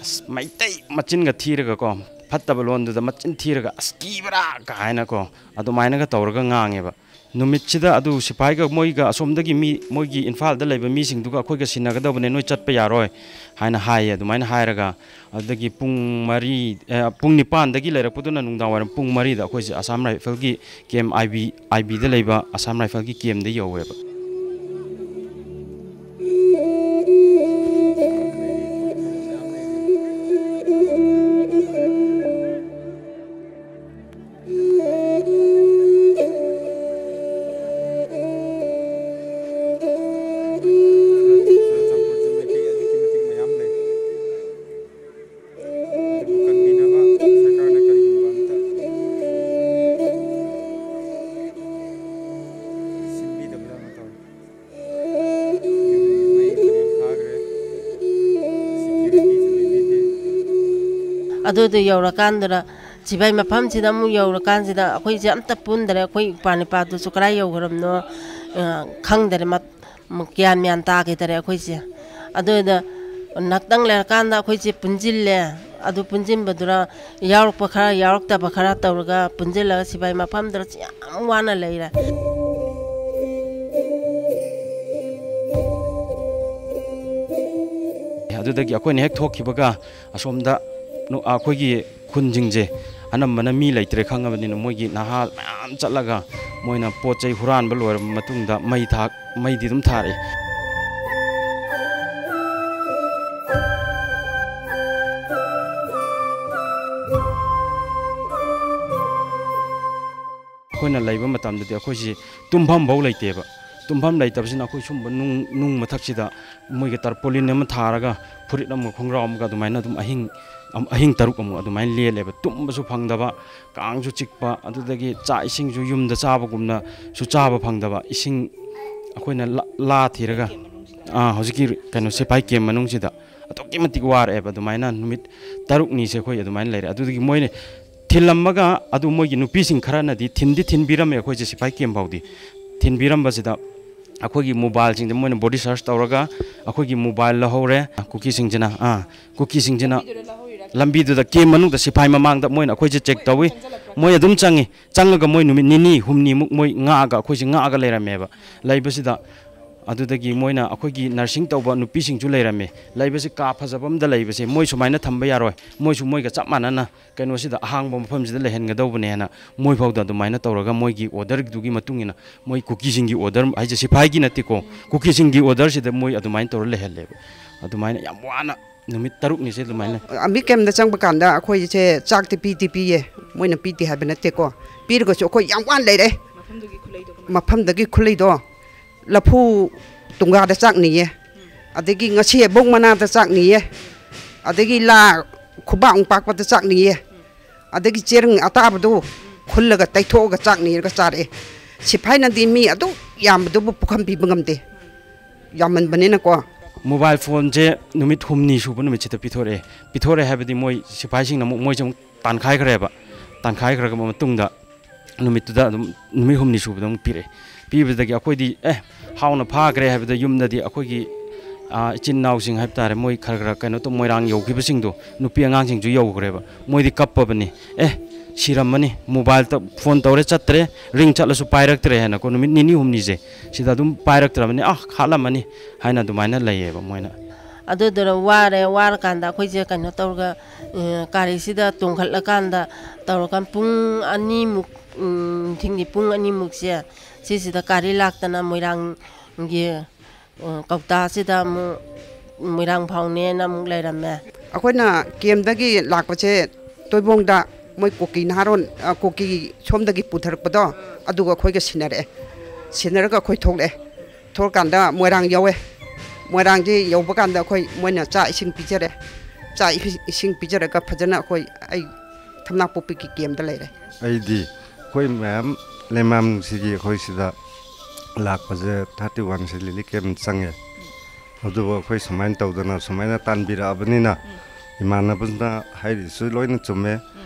"ꯑꯁ, ꯃꯩꯇꯩ ꯃꯆꯤꯟꯒ ꯊꯤꯔꯒꯀꯣ, ꯐꯠꯇꯕ ꯂꯣꯟꯗꯨꯗ ꯃꯆꯤꯟ ꯊꯤꯔꯒ, 'ꯑꯁ, ꯀꯤꯕ꯭ꯔꯥ?' ꯀꯥꯏꯅꯀꯣ, ꯑꯗꯨꯃꯥꯏꯅꯒ ꯇꯧꯔꯒ ꯉꯥꯡꯉꯦꯕ꯫ ꯅꯨꯃꯤꯠꯁꯤꯗ ꯑꯗꯨ ꯁꯤꯐꯥꯏꯒ ꯃꯣꯏꯒ ꯑꯁꯣꯝꯗꯒꯤ ꯃꯤ, ꯃꯣꯏꯒꯤ ꯏꯝꯐꯥꯜꯗ ꯂꯩꯕ ꯃꯤꯁꯤꯡꯗꯨꯒ ꯑꯩꯈꯣꯏꯒ ꯁꯤꯟꯅꯒꯗꯕꯅꯦ, ꯅꯣꯏ ꯆꯠꯄ ꯌꯥꯔꯣꯏ ꯍꯥꯏꯅ ꯍꯥꯏꯌꯦ꯫ ꯑꯗꯨꯃꯥꯏꯅ ꯍꯥꯏꯔꯒ ꯑꯗꯨꯗꯒꯤ ꯄꯨꯡ ꯃꯔꯤ, ꯑꯦ, ꯄꯨꯡ ꯅꯤꯄꯥꯟꯗꯒꯤ ꯂꯩꯔꯛꯄꯗꯨꯅ ꯅꯨꯡꯗꯥꯡ ꯋꯥꯏꯔꯝ ꯄꯨꯡ ꯃꯔꯤꯗ ꯑꯩꯈꯣꯏꯁꯦ ꯑꯁꯥꯝ ꯔꯥꯏꯐꯜꯒꯤ ꯀꯦꯝ ꯑꯥꯏ ꯕꯤ, ꯑꯥꯏ ꯕꯤꯗ ꯂꯩꯕ ꯑꯁꯥꯝ ꯔꯥꯏꯐꯜꯒꯤ ꯀꯦꯝꯗ ꯌꯧꯋꯦꯕ꯫ ꯆꯨꯔꯆꯥꯟꯄꯨꯔꯁꯦ ꯃꯩꯇꯩ ꯑꯗꯨꯛꯀꯤ ꯃꯇꯤꯛ ꯃꯌꯥꯝ ꯂꯩ꯫ ꯑꯗꯨꯕꯨ ꯀꯟꯕꯤꯅꯕ ꯁꯔꯀꯥꯔꯅ ꯀꯔꯤꯒꯨꯝꯕ ꯑꯝꯇ ꯁꯤꯟꯕꯤꯗꯕꯖꯥꯠꯅ ꯇꯧꯔꯤ꯫ ꯌꯨꯝ ꯃꯩ ꯐꯅꯌꯥꯝ ꯊꯥꯈ꯭ꯔꯦ꯫ ꯁꯦꯀ꯭ꯌꯨꯔꯤꯇꯤꯁꯨ ꯂꯩꯕꯤꯗꯦ꯫ ꯑꯗꯨꯗ ꯌꯧꯔꯀꯥꯟꯗꯨꯗ ꯁꯤꯐꯥꯏ ꯃꯐꯝꯁꯤꯗ ꯑꯃꯨꯛ ꯌꯧꯔꯀꯥꯟꯁꯤꯗ ꯑꯩꯈꯣꯏꯁꯦ ꯑꯝꯇ ꯄꯨꯟꯗ꯭ꯔꯦ꯫ ꯑꯩꯈꯣꯏ ꯏꯄꯥ ꯅꯤꯄꯥꯗꯨꯁꯨ ꯀꯗꯥꯏ ꯌꯧꯈ꯭ꯔꯕꯅꯣ, ꯑ, ꯈꯪꯗꯔꯦ꯫ ꯃꯠ-, ꯒ꯭ꯌꯥꯟ ꯃ꯭ꯌꯥꯟ ꯇꯥꯈꯤꯗꯔꯦ ꯑꯩꯈꯣꯏꯁꯦ꯫ ꯑꯗꯨꯗ ꯉꯥꯛꯇꯪ ꯂꯩꯔꯀꯥꯟꯗ ꯑꯩꯈꯣꯏꯁꯦ ꯄꯨꯟꯁꯤꯜꯂꯦ꯫ ꯑꯗꯨ ꯄꯨꯟꯁꯤꯟꯕꯗꯨꯗ ꯌꯥꯎꯔꯛꯄ ꯈꯔ, ꯌꯥꯎꯔꯛꯇꯕ ꯈꯔ ꯇꯧꯔꯒ ꯄꯨꯟꯁꯤꯜꯂꯒ ꯁꯤꯐꯥꯏ ꯃꯐꯝꯗꯨꯗ ꯌꯥꯝ ꯋꯥꯅ ꯂꯩꯔꯦ꯫ ꯑꯗꯨꯗꯒꯤ ꯑꯩꯈꯣꯏꯅ ꯍꯦꯛ ꯊꯣꯛꯈꯤꯕꯒ ꯑꯁꯣꯝꯗ ꯅꯨ-, ꯑꯩꯈꯣꯏꯒꯤ ꯈꯨꯟꯁꯤꯡꯁꯦ ꯑꯅꯝꯕꯅ ꯃꯤ ꯂꯩꯇ꯭ꯔꯦ ꯈꯪꯉꯕꯅꯤꯅ, ꯃꯣꯏꯒꯤ ꯅꯍꯥ ꯃꯌꯥꯝ ꯆꯠꯂꯒ ꯃꯣꯏꯅ ꯄꯣꯠ ꯆꯩ ꯍꯨꯔꯥꯟꯕ ꯂꯣꯏꯔꯕ ꯃꯇꯨꯡꯗ ꯃꯩ ꯊꯥ-, ꯃꯩꯗꯤ ꯑꯗꯨꯝ ꯊꯥꯔꯛꯏ꯫ ꯑꯩꯈꯣꯏꯅ ꯂꯩꯕ ꯃꯇꯝꯗꯗꯤ ꯑꯩꯈꯣꯏꯁꯤ ꯇꯨꯝꯐꯝ ꯐꯥꯎ ꯂꯩꯇꯦꯕ꯫ ꯇꯨꯝꯐꯝ ꯂꯩꯇꯕꯁꯤꯅ ꯑꯩꯈꯣꯏ ꯁꯨꯝꯕ ꯅꯨꯡ, ꯅꯨꯡ ꯃꯊꯛꯁꯤꯗ ꯃꯣꯏꯒꯤ ꯇꯔꯄꯣꯂꯤꯟ ꯑꯃ ꯊꯥꯔꯒ, ꯐꯨꯔꯤꯠ ꯑꯃꯒ ꯈꯣꯡꯒ꯭ꯔꯥꯎ ꯑꯃꯒ ꯑꯗꯨꯃꯥꯏꯅ ꯑꯗꯨꯝ ꯑꯍꯤꯡ, ꯑꯍꯤꯡ ꯇꯔꯨꯛ ꯑꯃꯨꯛ ꯑꯗꯨꯃꯥꯏꯅ ꯂꯦꯜꯂꯦꯕ꯫ ꯇꯨꯝꯕꯁꯨ ꯐꯪꯗꯕ, ꯀꯥꯡꯁꯨ ꯆꯤꯛꯄ, ꯑꯗꯨꯗꯒꯤ ꯆꯥꯛ ꯏꯁꯤꯡꯁꯨ ꯌꯨꯝꯗ ꯆꯥꯕꯒꯨꯝꯅꯁꯨ ꯆꯥꯕ ꯐꯪꯗꯕ꯫ ꯏꯁꯤꯡ ꯑꯩꯈꯣꯏꯅ ꯂꯥ, ꯂꯥ ꯊꯤꯔꯒ, ꯑꯥ, ꯍꯧꯖꯤꯛꯀꯤ ꯀꯩꯅꯣ ꯁꯤꯐꯥꯏ ꯀꯦꯝ ꯃꯅꯨꯡꯁꯤꯗ ꯑꯗꯨꯛꯀꯤ ꯃꯇꯤꯛ ꯋꯥꯔꯛꯑꯦꯕ꯫ ꯑꯗꯨꯃꯥꯏꯅ ꯅꯨꯃꯤꯠ ꯇꯔꯨꯛꯅꯤꯁꯦ ꯑꯩꯈꯣꯏ ꯑꯗꯨꯃꯥꯏꯅ ꯂꯩꯔꯦ꯫ ꯑꯗꯨꯗꯒꯤ ꯃꯣꯏꯅ ꯊꯤꯜꯂꯝꯃꯒ, ꯑꯗꯨ ꯃꯣꯏꯒꯤ ꯅꯨꯄꯤꯁꯤꯡ ꯈꯔꯅꯗꯤ ꯊꯤꯟꯗꯤ ꯊꯤꯟꯕꯤꯔꯝꯃꯦ ꯑꯩꯈꯣꯏꯁꯦ ꯁꯤꯐꯥꯏ ꯀꯦꯝ ꯐꯥꯎꯗꯤ꯫ ꯊꯤꯟꯕꯤꯔꯝꯕꯁꯤꯗ ꯑꯩꯈꯣꯏꯒꯤ ꯃꯣꯕꯥꯏꯜꯁꯤꯡꯁꯦ ꯃꯣꯏꯅ ꯕꯣꯗꯤ ꯁꯔꯆ ꯇꯧꯔꯒ ꯑꯩꯈꯣꯏꯒꯤ ꯃꯣꯕꯥꯏꯜ ꯂꯧꯍꯧꯔꯦ ꯀꯨꯀꯤꯁꯤꯡꯁꯤꯅ꯫ ꯑꯥ, ꯀꯨꯀꯤꯁꯤꯡꯁꯤꯅ ꯂꯝꯕꯤꯗꯨꯗ ꯀꯦꯝ ꯃꯅꯨꯡꯗ ꯁꯤꯐꯥꯏ ꯃꯃꯥꯡꯗ ꯃꯣꯏꯅ ꯑꯩꯈꯣꯏꯁꯦ ꯆꯦꯛ ꯇꯧꯏ꯫ ꯃꯣꯏ ꯑꯗꯨꯝ ꯆꯪꯉꯤ꯫ ꯆꯪꯉꯒ ꯃꯣꯏ ꯅꯨꯃꯤꯠ ꯅꯤꯅꯤ ꯍꯨꯝꯅꯤꯃꯨꯛ ꯃꯣꯏ ꯉꯥꯛꯑꯒ, ꯑꯩꯈꯣꯏꯁꯦ ꯉꯥꯛꯑꯒ ꯂꯩꯔꯝꯃꯦꯕ꯫ ꯂꯩꯕꯁꯤꯗ ꯑꯗꯨꯗꯒꯤ ꯃꯣꯏꯅ ꯑꯩꯈꯣꯏꯒꯤ ꯅꯔꯁꯤꯡ ꯇꯧꯕ ꯅꯨꯄꯤꯁꯤꯡꯁꯨ ꯂꯩꯔꯝꯃꯦ꯫ ꯂꯩꯕꯁꯤ ꯀꯥ ꯐꯖꯕ ꯑꯃꯗ ꯂꯩꯕꯁꯦ ꯃꯣꯏ ꯁꯨꯃꯥꯏꯅ ꯊꯝꯕ ꯌꯥꯔꯣꯏ, ꯃꯣꯏꯁꯨ ꯃꯣꯏꯒ ꯆꯞ ꯃꯥꯟꯅꯅ ꯀꯩꯅꯣꯁꯤꯗ, ꯑꯍꯥꯡꯕ ꯃꯐꯝꯁꯤꯗ ꯂꯩꯍꯟꯒꯗꯧꯕꯅꯦꯅ ꯃꯣꯏ ꯐꯥꯎꯗ ꯑꯗꯨꯃꯥꯏꯅ ꯇꯧꯔꯒ ꯃꯣꯏꯒꯤ ꯑꯣꯔꯗꯔꯗꯨꯒꯤ ꯃꯇꯨꯡ ꯏꯟꯅ, ꯃꯣꯏ ꯀꯨꯀꯤꯁꯤꯡꯒꯤ ꯑꯣꯔꯗꯔ ꯍꯥꯏꯁꯦ ꯁꯤꯐꯥꯏꯒꯤ ꯅꯠꯇꯦꯀꯣ, ꯀꯨꯀꯤꯁꯤꯡꯒꯤ ꯑꯣꯔꯗꯔꯁꯤꯗ ꯃꯣꯏ ꯑꯗꯨꯃꯥꯏꯅ ꯇꯧꯔ ꯂꯩꯍꯜꯂꯦꯕ꯫ ꯑꯗꯨꯃꯥꯏꯅ ꯌꯥꯝ ꯋꯥꯅ ꯅꯨꯃꯤꯠ ꯇꯔꯨꯛꯅꯤꯁꯦ ꯑꯗꯨꯃꯥꯏꯅ꯫ ꯑꯥꯔꯃꯤ ꯀꯦꯝꯗ ꯆꯪꯕ ꯀꯥꯟꯗ ꯑꯩꯈꯣꯏꯁꯦ ꯆꯥꯛꯇꯤ ꯄꯤꯗꯤ ꯄꯤꯌꯦ, ꯃꯣꯏꯅ ꯄꯤꯗꯦ ꯍꯥꯏꯕ ꯅꯠꯇꯦꯀꯣ, ꯄꯤꯔꯒꯁꯨ ꯑꯩꯈꯣꯏ ꯌꯥꯝ ꯋꯥꯅ ꯂꯩꯔꯦ꯫ ꯃꯐꯝꯗꯨꯒꯤ ꯈꯨꯂꯩꯗꯣ ꯂꯐꯨ ꯇꯨꯡꯒꯥꯗ ꯆꯥꯛꯅꯤꯌꯦ, ꯑꯗꯒꯤ ꯉꯁꯤ ꯍꯩꯕꯣꯡ ꯃꯅꯥꯗ ꯆꯥꯛꯅꯤꯌꯦ, ꯑꯗꯒꯤ ꯂꯥ ꯈꯨꯕꯥꯛꯃꯨꯛ ꯄꯥꯛꯄꯗ ꯆꯥꯛꯅꯤꯌꯦ, ꯑꯗꯒꯤ ꯆꯦꯔꯪ ꯑꯇꯥꯕꯗꯨ ꯈꯨꯜꯂꯒ ꯇꯩꯊꯣꯛꯑꯒ ꯆꯥꯛꯅꯤꯔꯒ ꯆꯥꯔꯛꯑꯦ꯫ ꯁꯤꯐꯥꯏꯅꯗꯤ ꯃꯤ ꯑꯗꯨ ꯌꯥꯝꯕꯗꯨꯕꯨ ꯄꯨꯈꯝ ꯄꯤꯕ ꯉꯝꯗꯦ, ꯌꯥꯝꯃꯟꯕꯅꯤꯅꯀꯣ꯫ ꯃꯣꯕꯥꯏꯜ ꯐꯣꯟꯁꯦ ꯅꯨꯃꯤꯠ ꯍꯨꯝꯅꯤ ꯁꯨꯕ ꯅꯨꯃꯤꯠꯁꯤꯗ ꯄꯤꯊꯣꯔꯛꯑꯦ꯫ ꯄꯤꯊꯣꯔꯛꯑꯦ ꯍꯥꯏꯕꯗꯤ ꯃꯣꯏ ꯁꯤꯐꯥꯏꯁꯤꯡꯅ ꯑꯃꯨꯛ, ꯃꯣꯏꯁꯦ ꯑꯃꯨꯛ ꯇꯥꯟꯈꯥꯏꯈ꯭ꯔꯦꯕ꯫ ꯇꯥꯟꯈꯥꯏꯈ꯭ꯔꯕ ꯃꯇꯨꯡꯗ ꯅꯨꯃꯤꯠꯇꯨꯗ ꯑꯗꯨꯝ ꯅꯨꯃꯤꯠ ꯍꯨꯝꯅꯤ ꯁꯨꯕꯗ ꯑꯃꯨꯛ ꯄꯤꯔꯛꯑꯦ꯫ ꯄꯤꯕꯗꯒꯤ ꯑꯩꯈꯣꯏꯗꯤ, "ꯑꯦ, ꯍꯥꯎꯅ ꯐꯥꯈ꯭ꯔꯦ" ꯍꯥꯏꯕꯗ ꯌꯨꯝꯗꯗꯤ ꯑꯩꯈꯣꯏꯒꯤ, ꯑꯥ, ꯏꯆꯤꯟ ꯏꯅꯥꯎꯁꯤꯡ ꯍꯥꯏꯕ ꯇꯥꯔꯦ, ꯃꯣꯏ ꯈꯔ ꯈꯔ ꯀꯩꯅꯣ ꯇꯧ-, ꯃꯣꯏꯔꯥꯡ ꯌꯧꯈꯤꯕꯁꯤꯡꯗꯣ, ꯅꯨꯄꯤ ꯑꯉꯥꯡꯁꯤꯡꯁꯨ ꯌꯧꯈ꯭ꯔꯦꯕ꯫ ꯃꯣꯏꯗꯤ ꯀꯞꯄꯕꯅꯤ, "ꯑꯦ, ꯁꯤꯔꯝꯃꯅꯤ, ꯃꯣꯕꯥꯏꯜ ꯇ-, ꯐꯣꯟ ꯇꯧꯔꯦ ꯆꯠꯇ꯭ꯔꯦ, ꯔꯤꯡ ꯆꯠꯂꯁꯨ ꯄꯥꯏꯔꯛꯇ꯭ꯔꯦ" ꯍꯥꯏꯅꯀꯣ, ꯅꯨꯃꯤꯠ ꯅꯤꯅꯤ ꯍꯨꯝꯅꯤꯁꯦ ꯁꯤꯗ ꯑꯗꯨꯝ ꯄꯥꯏꯔꯛꯇ꯭ꯔꯕꯅꯤ, "ꯑꯥ, ꯍꯥꯠꯂꯝꯃꯅꯤ" ꯍꯥꯏꯅ ꯑꯗꯨꯃꯥꯏꯅ ꯂꯩꯌꯦꯕ ꯃꯣꯏꯅ꯫ ꯑꯗꯨꯗꯨꯅ ꯋꯥꯔꯦ꯫ ꯋꯥꯔꯀꯥꯟꯗ ꯑꯩꯈꯣꯏꯁꯦ ꯀꯩꯅꯣ ꯇꯧꯔꯒ, ꯑ, ꯒꯥꯔꯤꯁꯤꯗ ꯇꯣꯡꯈꯠꯂꯀꯥꯟꯗ ꯇꯧꯔꯀꯥꯟ ꯄꯨꯡ ꯑꯅꯤꯃꯨꯛ, ꯎꯝ, ꯅꯨꯡꯊꯤꯟꯒꯤ ꯄꯨꯡ ꯑꯅꯤꯃꯨꯛꯁꯦ ꯁꯤꯁꯤꯗ ꯒꯥꯔꯤ ꯂꯥꯛꯇꯅ ꯃꯣꯏꯔꯥꯡꯒꯤ, ꯑ, ꯀꯧꯇꯥꯁꯤꯗ ꯑꯃꯨꯛ ꯃꯣꯏꯔꯥꯡ ꯐꯥꯎꯅꯦꯅ ꯑꯃꯨꯛ ꯂꯩꯔꯝꯃꯦ꯫ ꯑꯩꯈꯣꯏꯅ ꯀꯦꯝꯗꯒꯤ ꯂꯥꯛꯄꯁꯦ ꯇꯣꯏꯕꯣꯡꯗ ꯃꯣꯏ ꯀꯨꯀꯤ ꯅꯍꯥꯔꯣꯟ, ꯑ, ꯀꯨꯀꯤ ꯁꯣꯝꯗꯒꯤ ꯄꯨꯊꯔꯛꯄꯗꯣ, ꯑꯗꯨꯒ ꯑꯩꯈꯣꯏꯒ ꯁꯤꯟꯅꯔꯛꯑꯦ꯫ ꯁꯤꯟꯅꯔꯒ ꯑꯩꯈꯣꯏ ꯊꯣꯛꯂꯛꯑꯦ꯫ ꯊꯣꯛꯂꯀꯥꯟꯗ ꯃꯣꯏꯔꯥꯡ ꯌꯧꯋꯦ꯫ ꯃꯣꯏꯔꯥꯡꯁꯤ ꯌꯧꯕ ꯀꯥꯟꯗ ꯑꯩꯈꯣꯏ, ꯃꯣꯏꯅ ꯆꯥꯛ ꯏꯁꯤꯡ ꯄꯤꯖꯔꯦ꯫ ꯆꯥꯛ ꯏꯁꯤꯡ ꯄꯤꯖꯔꯒ ꯐꯖꯅ ꯑꯩꯈꯣꯏ, ꯑꯩ ꯊꯝꯅꯥꯄꯣꯛꯄꯤꯒꯤ ꯀꯦꯝꯗ ꯂꯩꯔꯦ꯫ ꯑꯩꯗꯤ ꯑꯩꯈꯣꯏ ꯃꯌꯥꯝ ꯂꯩꯃꯥꯝꯁꯤꯒꯤ ꯑꯩꯈꯣꯏ ꯁꯤꯗ ꯂꯥꯛꯄꯁꯦ ꯊꯥꯔꯇꯤ ꯋꯥꯟ ꯁꯤ ꯂꯤꯂꯤ ꯀꯦꯝ ꯆꯪꯉꯦ꯫ ꯑꯗꯨꯕꯨ ꯑꯩꯈꯣꯏ ꯁꯨꯃꯥꯏꯅ ꯇꯧꯗꯅ ꯁꯨꯃꯥꯏꯅ ꯇꯥꯟꯕꯤꯔꯛꯑꯕꯅꯤꯅ ꯏꯃꯥꯟꯅꯕꯅ ꯍꯥꯏꯔꯤꯁꯨ ꯂꯣꯏꯅ ꯆꯨꯝꯃꯦ꯫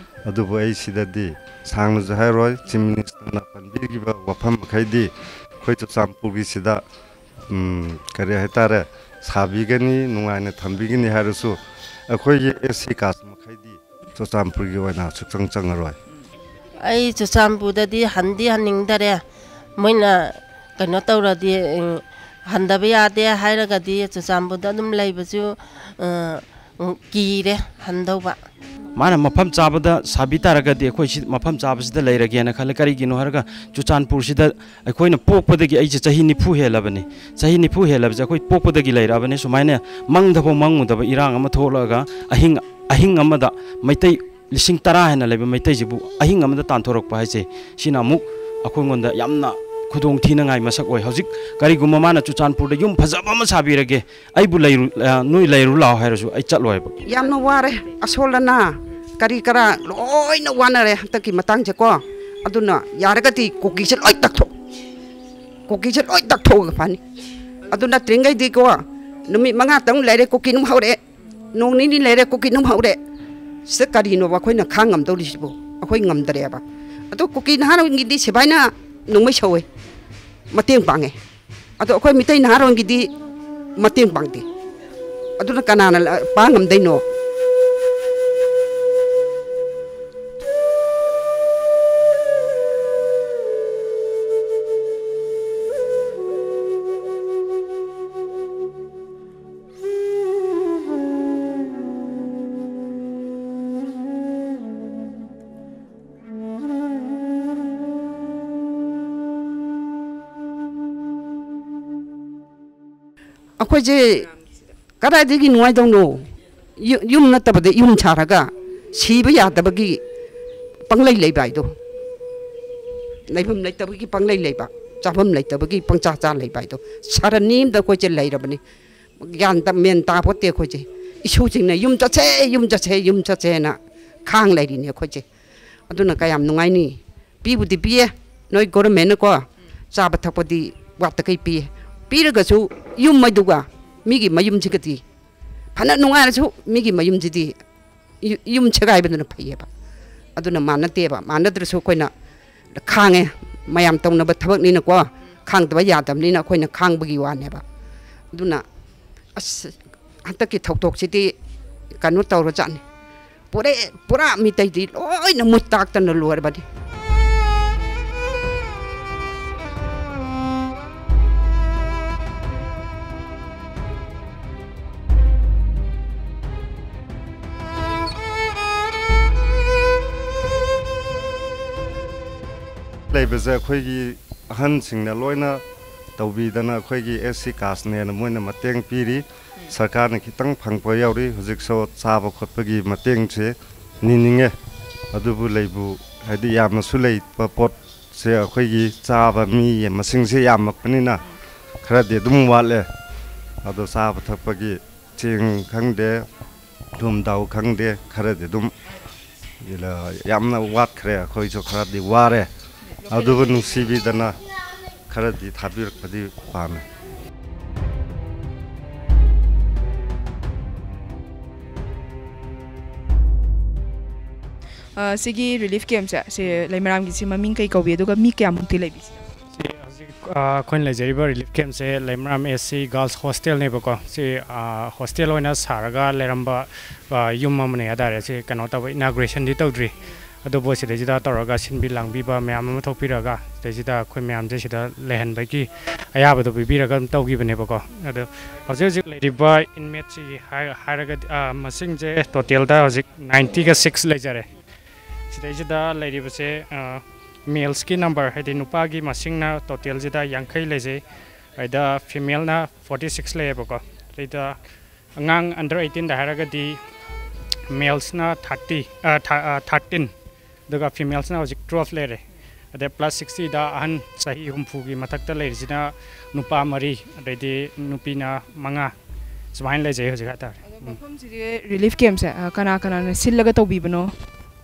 ꯑꯗꯨꯕꯨ ꯑꯩ ꯁꯤꯗꯗꯤ ꯁꯥꯡꯅꯁꯨ ꯍꯥꯏꯔꯣꯏ꯫ ꯆꯤꯐ ꯃꯤꯅꯤꯁꯇꯔꯅ ꯄꯟꯕꯤꯈꯤꯕ ꯋꯥꯐꯝ ꯃꯈꯩꯗꯤ ꯑꯩꯈꯣꯏ ꯆꯨꯔꯆꯥꯟꯄꯨꯔꯒꯤ ꯁꯤꯗ, ꯎꯝ, ꯀꯔꯤ ꯍꯥꯏꯇꯥꯔꯦ, ꯁꯥꯕꯤꯒꯅꯤ, ꯅꯨꯡꯉꯥꯏꯅ ꯊꯝꯕꯤꯒꯅꯤ ꯍꯥꯏꯔꯁꯨ ꯑꯩꯈꯣꯏꯒꯤ ꯑꯦꯁ ꯁꯤ ꯀꯥꯁ ꯃꯈꯩꯗꯤ ꯆꯨꯔꯆꯥꯟꯄꯨꯔꯒꯤ ꯑꯣꯏꯅ ꯁꯨꯛꯆꯪ ꯆꯪꯉꯔꯣꯏ꯫ ꯑꯩ ꯆꯨꯔꯆꯥꯟꯄꯨꯔꯗꯗꯤ ꯍꯟꯗꯤ ꯍꯟꯅꯤꯡꯗꯔꯦ꯫ ꯃꯣꯏꯅ ꯀꯩꯅꯣ ꯇꯧꯔꯗꯤ, ꯎꯝ, ꯍꯟꯗꯕ ꯌꯥꯗꯦ ꯍꯥꯏꯔꯒꯗꯤ ꯆꯨꯔꯆꯥꯟꯄꯨꯔꯗ ꯑꯗꯨꯝ ꯂꯩꯕꯁꯨ, ꯑ, ꯎꯝ, ꯀꯤꯔꯦ ꯍꯟꯗꯧꯕ꯫ ꯃꯥꯅ ꯃꯐꯝ ꯆꯥꯕꯗ ꯁꯥꯕꯤ ꯇꯥꯔꯒꯗꯤ ꯑꯩꯈꯣꯏ ꯁꯤ ꯃꯐꯝ ꯆꯥꯕꯁꯤꯗ ꯂꯩꯔꯒꯦꯅ ꯈꯜꯂꯦ꯫ ꯀꯔꯤꯒꯤꯅꯣ ꯍꯥꯏꯔꯒ ꯆꯨꯔꯆꯥꯟꯄꯨꯔꯁꯤꯗ ꯑꯩꯈꯣꯏꯅ ꯄꯣꯛꯄꯗꯒꯤ, ꯑꯩꯁꯦ ꯆꯍꯤ ꯅꯤꯐꯨ ꯍꯦꯜꯂꯕꯅꯤ꯫ ꯆꯍꯤ ꯅꯤꯐꯨ ꯍꯦꯜꯂꯕꯁꯦ ꯑꯩꯈꯣꯏ ꯄꯣꯛꯄꯗꯒꯤ ꯂꯩꯔꯛꯑꯕꯅꯤ꯫ ꯁꯨꯃꯥꯏꯅ ꯃꯪꯗꯐꯥꯎ ꯃꯪꯉꯨꯗꯕ ꯏꯔꯥꯡ ꯑꯃ ꯊꯣꯛꯂꯛꯑꯒ ꯑꯍꯤꯡ, ꯑꯍꯤꯡ ꯑꯃꯗ ꯃꯩꯇꯩ ꯂꯤꯁꯤꯡ ꯇꯔꯥ ꯍꯦꯟꯅ ꯂꯩꯕ ꯃꯩꯇꯩꯁꯤꯕꯨ ꯑꯍꯤꯡ ꯑꯃꯗ ꯇꯥꯟꯊꯣꯔꯛꯄ ꯍꯥꯏꯁꯦ, ꯁꯤꯅ ꯑꯃꯨꯛ ꯑꯩꯈꯣꯏꯉꯣꯟꯗ ꯌꯥꯝꯅ ꯈꯨꯗꯣꯡ ꯊꯤꯅꯉꯥꯏ ꯃꯁꯛ ꯑꯣꯏ꯫ ꯍꯧꯖꯤꯛ ꯀꯔꯤꯒꯨꯝꯕ ꯃꯥꯅ ꯆꯨꯔꯆꯥꯟꯄꯨꯔꯗ ꯌꯨꯝ ꯐꯖꯕ ꯑꯃ ꯁꯥꯕꯤꯔꯒꯦ, ꯑꯩꯕꯨ ꯂꯩꯔꯨ-, ꯑ, ꯅꯣꯏ ꯂꯩꯔꯨ ꯂꯥꯛꯑꯣ ꯍꯥꯏꯔꯁꯨ ꯑꯩ ꯆꯠꯂꯣꯏꯕ꯫ ꯌꯥꯝꯅ ꯋꯥꯔꯦ꯫ ꯑꯁꯣꯜ ꯑꯅꯥ ꯀꯔꯤ ꯀꯔꯥ ꯂꯣꯏꯅ ꯋꯥꯅꯔꯦ ꯍꯟꯗꯛꯀꯤ ꯃꯇꯥꯡꯁꯦꯀꯣ꯫ ꯑꯗꯨꯅ ꯌꯥꯔꯒꯗꯤ ꯀꯨꯀꯤꯁꯦ ꯂꯣꯏ ꯇꯛꯊꯣꯛ-, ꯀꯨꯀꯤꯁꯦ ꯂꯣꯏ ꯇꯛꯊꯣꯛꯑꯒ ꯐꯅꯤ꯫ ꯑꯗꯨ ꯅꯠꯇ꯭ꯔꯤꯉꯩꯗꯤ ꯀꯣ, ꯅꯨꯃꯤꯠ ꯃꯉꯥꯇꯪ ꯂꯩꯔꯦ, ꯀꯨꯀꯤ ꯑꯗꯨꯝ ꯍꯧꯔꯛꯑꯦ꯫ ꯅꯣꯡ ꯅꯤꯅꯤ ꯂꯩꯔꯦ, ꯀꯨꯀꯤ ꯑꯗꯨꯝ ꯍꯧꯔꯦ꯫ ꯁꯤꯗ ꯀꯔꯤꯅꯣꯕ ꯑꯩꯈꯣꯏꯅ ꯈꯥꯡ ꯉꯝꯗꯧꯔꯤꯁꯤꯕꯨ? ꯑꯩꯈꯣꯏ ꯉꯝꯗꯔꯦꯕ꯫ ꯑꯗꯣ ꯀꯨꯀꯤ ꯅꯍꯥꯔꯣꯜꯒꯤꯗꯤ ꯁꯤꯐꯥꯏꯅ ꯅꯣꯡꯃꯩ ꯁꯧꯋꯦ, ꯃꯇꯦꯡ ꯄꯥꯡꯉꯦ꯫ ꯑꯗꯣ ꯑꯩꯈꯣꯏ ꯃꯤꯇꯩ ꯅꯍꯥꯔꯣꯜꯒꯤꯗꯤ ꯃꯇꯦꯡ ꯄꯥꯡꯗꯦ꯫ ꯑꯗꯨꯅ ꯀꯅꯥꯅ ꯂ-, ꯄꯥꯡ ꯉꯝꯗꯣꯏꯅꯣ? ꯑꯩꯈꯣꯏꯁꯦ ꯀꯗꯥꯏꯗꯒꯤ ꯅꯨꯡꯉꯥꯏꯗꯧꯅꯣ? ꯌꯨ-, ꯌꯨꯝ ꯅꯠꯇꯕꯗ ꯌꯨꯝ ꯁꯥꯔꯒ ꯁꯤꯕ ꯌꯥꯗꯕꯒꯤ ꯄꯪꯂꯩ ꯂꯩꯕ ꯍꯥꯏꯗꯣ, ꯂꯩꯐꯝ ꯂꯩꯇꯕꯒꯤ ꯄꯪꯂꯩ ꯂꯩꯕ, ꯆꯥꯐꯝ ꯂꯩꯇꯕꯒꯤ ꯄꯪꯆꯥ ꯆꯥ ꯂꯩꯕ ꯍꯥꯏꯗꯣ, ꯁꯔꯅꯤ ꯑꯃꯗ ꯑꯩꯈꯣꯏꯁꯦ ꯂꯩꯔꯕꯅꯤ꯫ ꯒ꯭ꯌꯥꯟ ꯇ-, ꯃꯦꯟ ꯇꯥꯄꯣꯠꯇꯦ ꯑꯩꯈꯣꯏꯁꯦ꯫ ꯏꯁꯨꯁꯤꯡꯅ "ꯌꯨꯝ ꯆꯠꯁꯦ, ꯌꯨꯝ ꯆꯠꯁꯦ, ꯌꯨꯝ ꯆꯠꯁꯦꯅ" ꯈꯥꯡ ꯂꯩꯔꯤꯅꯦ ꯑꯩꯈꯣꯏꯁꯦ꯫ ꯑꯗꯨꯅ ꯀꯌꯥꯝ ꯅꯨꯡꯉꯥꯏꯅꯤ? ꯄꯤꯕꯨꯗꯤ ꯄꯤꯌꯦ, ꯅꯣꯏ ꯒꯣꯔꯃꯦꯟꯅꯀꯣ, ꯆꯥꯕ ꯊꯛꯄꯗꯤ ꯋꯥꯠꯇꯈꯩ ꯄꯤꯌꯦ꯫ ꯄꯤꯔꯒꯁꯨ ꯌꯨꯝ ꯃꯩꯗꯨꯒ ꯃꯤꯒꯤ ꯃꯌꯨꯝꯁꯤꯒꯗꯤ, ꯐꯅ ꯅꯨꯡꯉꯥꯏꯔꯁꯨ ꯃꯤꯒꯤ ꯃꯌꯨꯝꯁꯤꯗꯤ ꯌꯨ-, ꯌꯨꯝ ꯁꯦꯒꯥꯏꯕꯗꯨꯅ ꯐꯩꯌꯦꯕ꯫ ꯑꯗꯨꯅ ꯃꯥꯟꯅꯗꯦꯕ꯫ ꯃꯥꯟꯅꯗ꯭ꯔꯁꯨ ꯑꯩꯈꯣꯏꯅ ꯈꯥꯡꯉꯦ, ꯃꯌꯥꯝ ꯇꯧꯅꯕ ꯊꯕꯛꯅꯤꯅꯀꯣ, ꯈꯥꯡꯗꯕ ꯌꯥꯗꯕꯅꯤꯅ ꯑꯩꯈꯣꯏꯅ ꯈꯥꯡꯕꯒꯤ ꯋꯥꯅꯦꯕ꯫ ꯑꯗꯨꯅ ꯑꯁ, ꯍꯟꯗꯛꯀꯤ ꯊꯧꯗꯣꯛꯁꯤꯗꯤ ꯀꯩꯅꯣ ꯇꯧꯔꯖꯥꯠꯅꯤ꯫ ꯄꯨꯔꯦ-, ꯄꯨꯔꯥ ꯃꯤꯇꯩꯗꯤ ꯂꯣꯏꯅ ꯃꯨꯠ ꯇꯥꯛꯇꯅ ꯂꯣꯏꯔꯕꯅꯤ꯫ ꯂꯩꯕꯁꯦ ꯑꯩꯈꯣꯏꯒꯤ ꯑꯍꯟꯁꯤꯡꯅ ꯂꯣꯏꯅ ꯇꯧꯕꯤꯗꯅ ꯑꯩꯈꯣꯏꯒꯤ S C casteꯅꯦꯅ ꯃꯣꯏꯅ ꯃꯇꯦꯡ ꯄꯤꯔꯤ꯫ ꯁꯔꯀꯥꯔꯅ ꯈꯤꯇꯪ ꯐꯪꯕ ꯌꯥꯎꯔꯤ꯫ ꯍꯧꯖꯤꯛꯁꯨ ꯆꯥꯕ ꯈꯣꯠꯄꯒꯤ ꯃꯇꯦꯡꯁꯦ ꯅꯤꯅꯤꯡꯉꯦ꯫ ꯑꯗꯨꯕꯨ ꯂꯩꯕꯨ ꯍꯥꯏꯗꯤ ꯌꯥꯝꯅꯁꯨ ꯂꯩꯕ ꯄꯣꯠꯁꯦ ꯑꯩꯈꯣꯏꯒꯤ ꯆꯥꯕ ꯃꯤ ꯃꯁꯤꯡꯁꯦ ꯌꯥꯝꯃꯛꯄꯅꯤꯅ ꯈꯔꯗꯤ ꯑꯗꯨꯝ ꯋꯥꯠꯂꯦ꯫ ꯑꯗꯣ ꯆꯥꯕ ꯊꯛꯄꯒꯤ ꯆꯦꯡ ꯈꯪꯗꯦ, ꯊꯨꯝ ꯊꯥꯎ ꯈꯪꯗꯦ, ꯈꯔꯗꯤ ꯑꯗꯨꯝ ꯌꯥꯝꯅ ꯋꯥꯠꯈ꯭ꯔꯦ꯫ ꯑꯩꯈꯣꯏꯁꯨ ꯈꯔꯗꯤ ꯋꯥꯔꯦ꯫ ꯑꯗꯨꯕꯨ ꯅꯨꯡꯁꯤꯕꯤꯗꯅ ꯈꯔꯗꯤ ꯊꯥꯕꯤꯔꯛꯄꯗꯤ ꯄꯥꯝꯃꯦ꯫ ꯑ, ꯁꯤꯒꯤ ꯔꯤꯂꯤꯐ ꯀꯦꯝꯞꯁꯦ, ꯁꯤ ꯂꯩꯃꯔꯥꯝꯒꯤꯁꯤ ꯃꯃꯤꯡ ꯀꯩ ꯀꯧꯏ, ꯑꯗꯨꯒ ꯃꯤ ꯀꯌꯥꯃꯨꯛꯇꯤ ꯂꯩꯕꯤ? ꯁꯤ ꯍꯧꯖꯤꯛ, ꯑ, ꯑꯩꯈꯣꯏꯅ ꯂꯩꯖꯔꯤꯕ ꯔꯤꯂꯤꯐ ꯀꯦꯝꯞꯁꯦ ꯂꯩꯃꯔꯥꯝ S C Girls Hostelꯅꯦꯕꯀꯣ꯫ ꯁꯤ, ꯑ, ꯍꯣꯁꯇꯦꯜ ꯑꯣꯏꯅ ꯁꯥꯔꯒ ꯂꯩꯔꯝꯕ, ꯑ, ꯌꯨꯝ ꯑꯃꯅꯦ ꯍꯥꯏꯇꯥꯔꯦ꯫ ꯁꯤ ꯀꯩꯅꯣ ꯇꯧꯕ, ꯏꯅꯥꯒꯨꯔꯦꯁꯟꯗꯤ ꯇꯧꯗ꯭ꯔꯤ, ꯑꯗꯨꯕꯨ ꯁꯤꯗꯩꯁꯤꯗ ꯇꯧꯔꯒ ꯁꯤꯟꯕꯤ ꯂꯥꯡꯕꯤꯕ ꯃꯌꯥꯝ ꯑꯃ ꯊꯣꯛꯄꯤꯔꯒ ꯁꯤꯗꯩꯁꯤꯗ ꯑꯩꯈꯣꯏ ꯃꯌꯥꯝꯁꯦ ꯁꯤꯗ ꯂꯩꯍꯟꯕꯒꯤ ꯑꯌꯥꯕꯗꯣ ꯄꯤꯕꯤꯔꯒ ꯑꯗꯨꯝ ꯇꯧꯈꯤꯕꯅꯦꯕꯀꯣ꯫ ꯑꯗꯣ ꯍꯧꯖꯤꯛ ꯍꯧꯖꯤꯛ ꯂꯩꯔꯤꯕ ꯏꯟꯃꯦꯠꯁꯤ ꯍꯥꯏ-, ꯍꯥꯏꯔꯒꯗꯤ, ꯑ, ꯃꯁꯤꯡꯁꯦ ꯇꯣꯇꯦꯜꯗ ꯍꯧꯖꯤꯛ ninety-six ꯂꯩꯖꯔꯦ꯫ ꯁꯤꯗꯩꯁꯤꯗ ꯂꯩꯔꯤꯕꯁꯦ, ꯑ, ꯃꯦꯜꯁꯀꯤ ꯅꯝꯕꯔ, ꯍꯥꯏꯗꯤ ꯅꯨꯄꯥꯒꯤ ꯃꯁꯤꯡꯅ ꯇꯣꯇꯦꯜꯁꯤꯗ ꯌꯥꯡꯈꯩ ꯂꯩꯖꯩ, ꯑꯗ ꯐꯤꯃꯦꯜꯅ ꯐꯣꯔꯇꯤ ꯁꯤꯛꯁ ꯂꯩꯌꯦꯕꯀꯣ꯫ ꯑꯗꯩꯗ ꯑꯉꯥꯡ under eighteenꯗ ꯍꯥꯏꯔꯒꯗꯤ ꯃꯦꯜꯁꯅ ꯊꯥꯔꯇꯤ, ꯊꯥꯔꯇꯤꯟ, ꯑꯗꯨꯒ ꯐꯤꯃꯦꯜꯁꯅ ꯍꯧꯖꯤꯛ ꯇꯨꯌꯦꯜꯐ ꯂꯩꯔꯦ꯫ ꯑꯗꯩ ꯄ꯭ꯂꯁ ꯁꯤꯛꯁꯇꯤꯗ ꯑꯍꯟ ꯆꯍꯤ ꯍꯨꯝꯐꯨꯒꯤ ꯃꯊꯛꯇ ꯂꯩꯔꯤꯁꯤꯅ ꯅꯨꯄꯥ ꯃꯔꯤ, ꯑꯗꯩꯗꯤ ꯅꯨꯄꯤꯅ ꯃꯉꯥ, ꯁꯨꯃꯥꯏꯅ ꯂꯩꯖꯩ ꯍꯧꯖꯤꯛ ꯍꯥꯏꯇꯥꯔꯦ꯫ ꯑꯗꯣ ꯎꯝ꯫ ꯃꯐꯝꯁꯤꯗꯤ ꯔꯤꯂꯤꯐ ꯀꯦꯝꯁꯦ, ꯑ, ꯀꯅꯥ ꯀꯅꯥꯅ ꯁꯤꯜꯂꯒ ꯇꯧꯕꯤꯕꯅꯣ?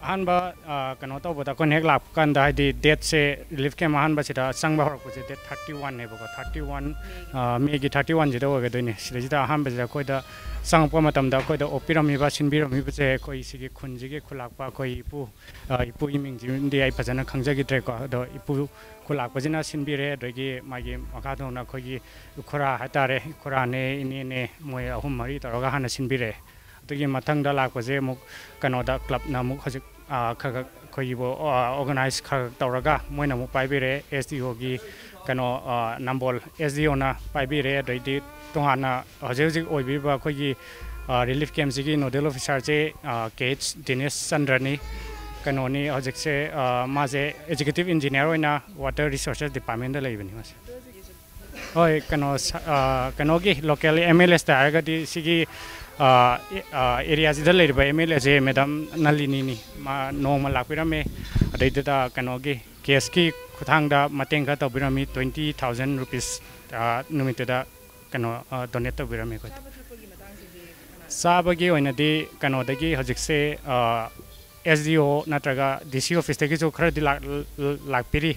ꯑꯍꯥꯟꯕ, ꯑ, ꯀꯩꯅꯣ ꯇꯧꯕꯗ, ꯑꯩꯈꯣꯏꯅ ꯍꯦꯛ ꯂꯥꯛꯄ ꯀꯥꯟꯗ, ꯍꯥꯏꯗꯤ ꯗꯦꯠꯁꯦ, ꯔꯤꯂꯤꯐ ꯀꯦꯝ ꯑꯍꯥꯟꯕꯁꯤꯗ ꯆꯪꯕ ꯍꯧꯔꯛꯄꯁꯦ ꯗꯦꯠ ꯊꯥꯔꯇꯤ ꯋꯥꯟꯅꯦꯕꯀꯣ꯫ ꯊꯥꯔꯇꯤ ꯋꯥꯟ, ꯑ, ꯃꯦꯒꯤ ꯊꯥꯔꯇꯤ ꯋꯥꯟꯁꯤꯗ ꯑꯣꯏꯒꯗꯣꯏꯅꯦ꯫ ꯁꯤꯗꯩꯁꯤꯗ ꯑꯍꯥꯟꯕꯁꯤꯗ ꯑꯩꯈꯣꯏꯗ ꯆꯪꯉꯛꯄ ꯃꯇꯝꯗ ꯑꯩꯈꯣꯏꯗ ꯑꯣꯛꯄꯤꯔꯝꯃꯤꯕ, ꯁꯤꯟꯕꯤꯔꯝꯃꯤꯕꯁꯦ ꯑꯩꯈꯣꯏ ꯁꯤꯒꯤ ꯈꯨꯟꯁꯤꯒꯤ ꯈꯨꯜꯂꯥꯛꯄ ꯑꯩꯈꯣꯏ ꯏꯄꯨ, ꯑ, ꯏꯄꯨꯒꯤ ꯃꯤꯡꯁꯤꯃꯗꯤ ꯑꯩ ꯐꯖꯅ ꯈꯪꯖꯈꯤꯗ꯭ꯔꯦꯀꯣ꯫ ꯑꯗꯣ ꯏꯄꯨ ꯈꯨꯜꯂꯥꯛꯄꯁꯤꯅ ꯁꯤꯟꯕꯤꯔꯦ꯫ ꯑꯗꯒꯤ ꯃꯥꯒꯤ ꯃꯈꯥ ꯊꯪꯅ ꯑꯩꯈꯣꯏꯒꯤ ꯏꯈꯨꯔꯥ ꯍꯥꯏꯇꯥꯔꯦ, ꯏꯈꯨꯔꯥꯅꯦ, ꯏꯅꯦꯅꯦ, ꯃꯣꯏ ꯑꯍꯨꯝ ꯃꯔꯤ ꯇꯧꯔꯒ ꯍꯥꯟꯅ ꯁꯤꯟꯕꯤꯔꯛꯑꯦ꯫ ꯑꯗꯨꯒꯤ ꯃꯊꯪꯗ ꯂꯥꯛꯄꯁꯦ ꯑꯃꯨꯛ ꯀꯩꯅꯣꯗ, ꯀ꯭ꯂꯕꯅ ꯑꯃꯨꯛ ꯍꯧꯖꯤꯛ, ꯑ, ꯈꯔ ꯈꯔ ꯑꯩꯈꯣꯏꯒꯤꯕꯨ, ꯑ, ꯑꯣꯔꯒꯅꯥꯏꯖ ꯈꯔ ꯈꯔ ꯇꯧꯔꯒ ꯃꯣꯏꯅ ꯑꯃꯨꯛ ꯄꯥꯏꯕꯤꯔꯦ꯫ ꯑꯦꯁ ꯗꯤ ꯑꯣꯒꯤ ꯀꯩꯅꯣ, ꯑ, ꯅꯝꯕꯣꯜ ꯑꯦꯁ ꯗꯤ ꯑꯣꯅ ꯄꯥꯏꯕꯤꯔꯦ꯫ ꯑꯗꯩꯗꯤ ꯇꯣꯉꯥꯟꯅ ꯍꯧꯖꯤꯛ ꯍꯧꯖꯤꯛ ꯑꯣꯏꯕꯤꯔꯤꯕ ꯑꯩꯈꯣꯏꯒꯤ, ꯑ, ꯔꯤꯂꯤꯐ ꯀꯦꯝꯁꯤꯒꯤ ꯅꯣꯗꯦꯜ ꯑꯣꯐꯤꯁꯥꯔꯁꯦ, ꯑ, ꯀꯦ ꯑꯩꯆ ꯗꯤꯅꯦꯁ ꯆꯟꯗ꯭ꯔꯅꯤ꯫ ꯀꯩꯅꯣꯅꯤ ꯍꯧꯖꯤꯛꯁꯦ, ꯑ, ꯃꯥꯁꯦ ꯑꯦꯛꯖꯤꯀ꯭ꯌꯨꯇꯤꯞ ꯏꯟꯖꯤꯅꯤꯌꯥꯔ ꯑꯣꯏꯅ ꯋꯥꯇꯔ ꯔꯤꯁꯣꯔꯁꯦꯁ ꯗꯤꯄꯥꯔꯠꯃꯦꯟꯗ ꯂꯩꯕꯅꯤ ꯃꯥꯁꯦ꯫ ꯍꯣꯏ, ꯀꯩꯅꯣ, ꯁ-, ꯑ, ꯀꯩꯅꯣꯒꯤ ꯂꯣꯀꯦꯜ ꯑꯦꯝ ꯑꯦꯜ ꯑꯦꯁꯇ ꯍꯥꯏꯔꯒꯗꯤ ꯁꯤꯒꯤ, ꯑ, ꯑꯦ-, ꯑ, ꯑꯦꯔꯤꯌꯥꯁꯤꯗ ꯂꯩꯔꯤꯕ ꯑꯦꯝ ꯑꯦꯜ ꯑꯦꯁꯦ ꯃꯦꯗꯥꯝ ꯅꯂꯤꯅꯤꯅꯤ꯫ ꯃꯥ ꯅꯣꯡꯃ ꯂꯥꯛꯄꯤꯔꯝꯃꯦ, ꯑꯗꯩꯗꯨꯗ ꯀꯩꯅꯣꯒꯤ ꯀꯦꯁꯀꯤ ꯈꯨꯠꯊꯥꯡꯗ ꯃꯇꯦꯡ ꯈꯔ ꯇꯧꯕꯤꯔꯝꯃꯤ꯫ ꯇ꯭ꯋꯦꯟꯇꯤ ꯊꯥꯎꯖꯟ ꯔꯨꯄꯤꯁ, ꯑ, ꯅꯨꯃꯤꯠꯇꯨꯗ ꯀꯩꯅꯣ, ꯑ, ꯗꯣꯅꯦꯠ ꯇꯧꯕꯤꯔꯝꯃꯤ ꯑꯩꯈꯣꯏꯗ꯫ ꯆꯥꯕꯒꯤ ꯑꯣꯏꯅꯗꯤ ꯀꯩꯅꯣꯗꯒꯤ ꯍꯧꯖꯤꯛꯁꯦ, ꯑ, ꯑꯦꯁ ꯗꯤ ꯑꯣ ꯅꯠꯇ꯭ꯔꯒ ꯗꯤ ꯁꯤ ꯑꯣꯐꯤꯁꯇꯒꯤꯁꯨ ꯈꯔꯗꯤ ꯂꯥꯛ-, ꯂꯥꯛꯄꯤꯔꯤ꯫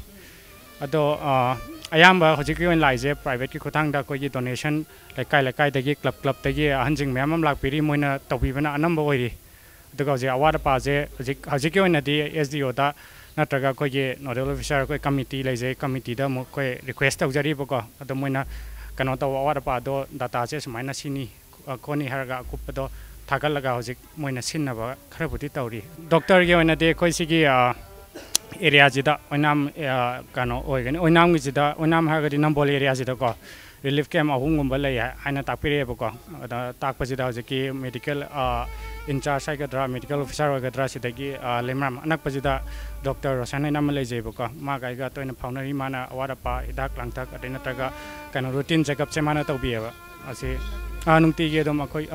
ꯑꯗꯣ, ꯑ, ꯑꯌꯥꯝꯕ ꯍꯧꯖꯤꯛꯀꯤ ꯑꯣꯏꯅ ꯂꯥꯛꯏꯁꯦ ꯄ꯭ꯔꯥꯏꯚꯦꯠꯀꯤ ꯈꯨꯠꯊꯥꯡꯗ ꯑꯩꯈꯣꯏꯒꯤ ꯗꯣꯅꯦꯁꯟ ꯂꯩꯀꯥꯏ ꯂꯩꯀꯥꯏꯗꯒꯤ, ꯀ꯭ꯂꯕ ꯀ꯭ꯂꯕꯇꯒꯤ ꯑꯍꯟꯁꯤꯡ ꯃꯌꯥꯝ ꯑꯃ ꯂꯥꯛꯄꯤꯔꯤ, ꯃꯣꯏꯅ ꯇꯧꯕꯤꯕꯅ ꯑꯅꯝꯕ ꯑꯣꯏꯔꯤ꯫ ꯑꯗꯨꯒ ꯍꯧꯖꯤꯛ ꯑꯋꯥꯠ ꯑꯄꯥꯁꯦ ꯍꯧꯖꯤꯛ, ꯍꯧꯖꯤꯛꯀꯤ ꯑꯣꯏꯅꯗꯤ ꯑꯦꯁ ꯗꯤ ꯑꯣꯗ ꯅꯠꯇ꯭ꯔꯒ ꯑꯩꯈꯣꯏꯒꯤ ꯅꯣꯗꯦꯜ ꯑꯣꯐꯤꯁꯥꯔ, ꯑꯩꯈꯣꯏ ꯀꯃꯤꯇꯤ ꯂꯩꯖꯩ, ꯀꯃꯤꯇꯤꯗ ꯑꯃꯨꯛ ꯑꯩꯈꯣꯏ ꯔꯤꯀ꯭ꯋꯦꯁ ꯇꯧꯖꯔꯤꯕꯀꯣ꯫ ꯑꯗꯣ ꯃꯣꯏꯅ ꯀꯩꯅꯣ ꯇꯧꯕ, ꯑꯋꯥꯠ ꯑꯄꯥꯗꯣ, ꯗꯥꯇꯥꯁꯦ ꯁꯨꯃꯥꯏꯅ ꯁꯤꯅꯤ, ꯑ, ꯈꯣꯠꯅꯤ ꯍꯥꯏꯔꯒ ꯑꯀꯨꯞꯄꯗꯣ ꯊꯥꯒꯠꯂꯒ ꯍꯧꯖꯤꯛ ꯃꯣꯏꯅ ꯁꯤꯟꯅꯕ ꯈꯔꯕꯨꯗꯤ ꯇꯧꯔꯤ꯫ ꯗꯣꯛꯇꯔꯒꯤ ꯑꯣꯏꯅꯗꯤ ꯑꯩꯈꯣꯏ ꯁꯤꯒꯤ, ꯑ, ꯑꯦꯔꯤꯌꯥꯁꯤꯗ, ꯑꯣꯏꯅꯥꯝ, ꯑ, ꯀꯩꯅꯣ ꯑꯣꯏꯒꯅꯤ, ꯑꯣꯏꯅꯥꯝꯒꯤꯁꯤꯗ, ꯑꯣꯏꯅꯥꯝ ꯍꯥꯏꯔꯒꯗꯤ ꯅꯝꯕꯣꯜ ꯑꯦꯔꯤꯌꯥꯁꯤꯗꯀꯣ, ꯔꯤꯂꯤꯐ ꯀꯦꯝ ꯑꯍꯨꯝꯒꯨꯝꯕ ꯂꯩ ꯍꯥꯏ- ꯍꯥꯏꯅ ꯇꯥꯛꯄꯤꯔꯛꯑꯦꯕꯀꯣ꯫ ꯑꯗ ꯇꯥꯛꯄꯁꯤꯗ ꯍꯧꯖꯤꯛꯀꯤ ꯃꯦꯗꯤꯀꯦꯜ ꯏꯟꯆꯥꯔꯖ ꯍꯥꯏꯒꯗ꯭ꯔꯥ, ꯃꯦꯗꯤꯀꯦꯜ ꯑꯣꯐꯤꯁꯥꯔ ꯑꯣꯏꯒꯗ꯭ꯔꯥ, ꯁꯤꯗꯒꯤ ꯂꯩꯃꯔꯥꯝ ꯑꯅꯛꯄꯁꯤꯗ ꯗꯣꯛꯇꯔ ꯔꯣꯁꯟ ꯍꯥꯏꯅ ꯑꯃ ꯂꯩꯖꯩꯕꯀꯣ꯫ ꯃꯥꯒ ꯑꯩꯒ ꯇꯣꯏꯅ ꯐꯥꯎꯅꯔꯤ꯫ ꯃꯥꯅ ꯑꯋꯥꯠ ꯑꯄꯥ, ꯍꯤꯗꯥꯛ ꯂꯥꯡꯊꯛ, ꯑꯗꯩ ꯅꯠꯇ꯭ꯔꯒ ꯀꯩꯅꯣ ꯔꯨꯇꯤꯟ ꯆꯦꯛꯑꯞꯁꯦ ꯃꯥꯅ ꯇꯧꯕꯤꯌꯦꯕ꯫ ꯑꯁꯤ ꯅꯨꯡꯇꯤꯒꯤ ꯑꯗꯨꯝ ꯑꯩꯈꯣꯏ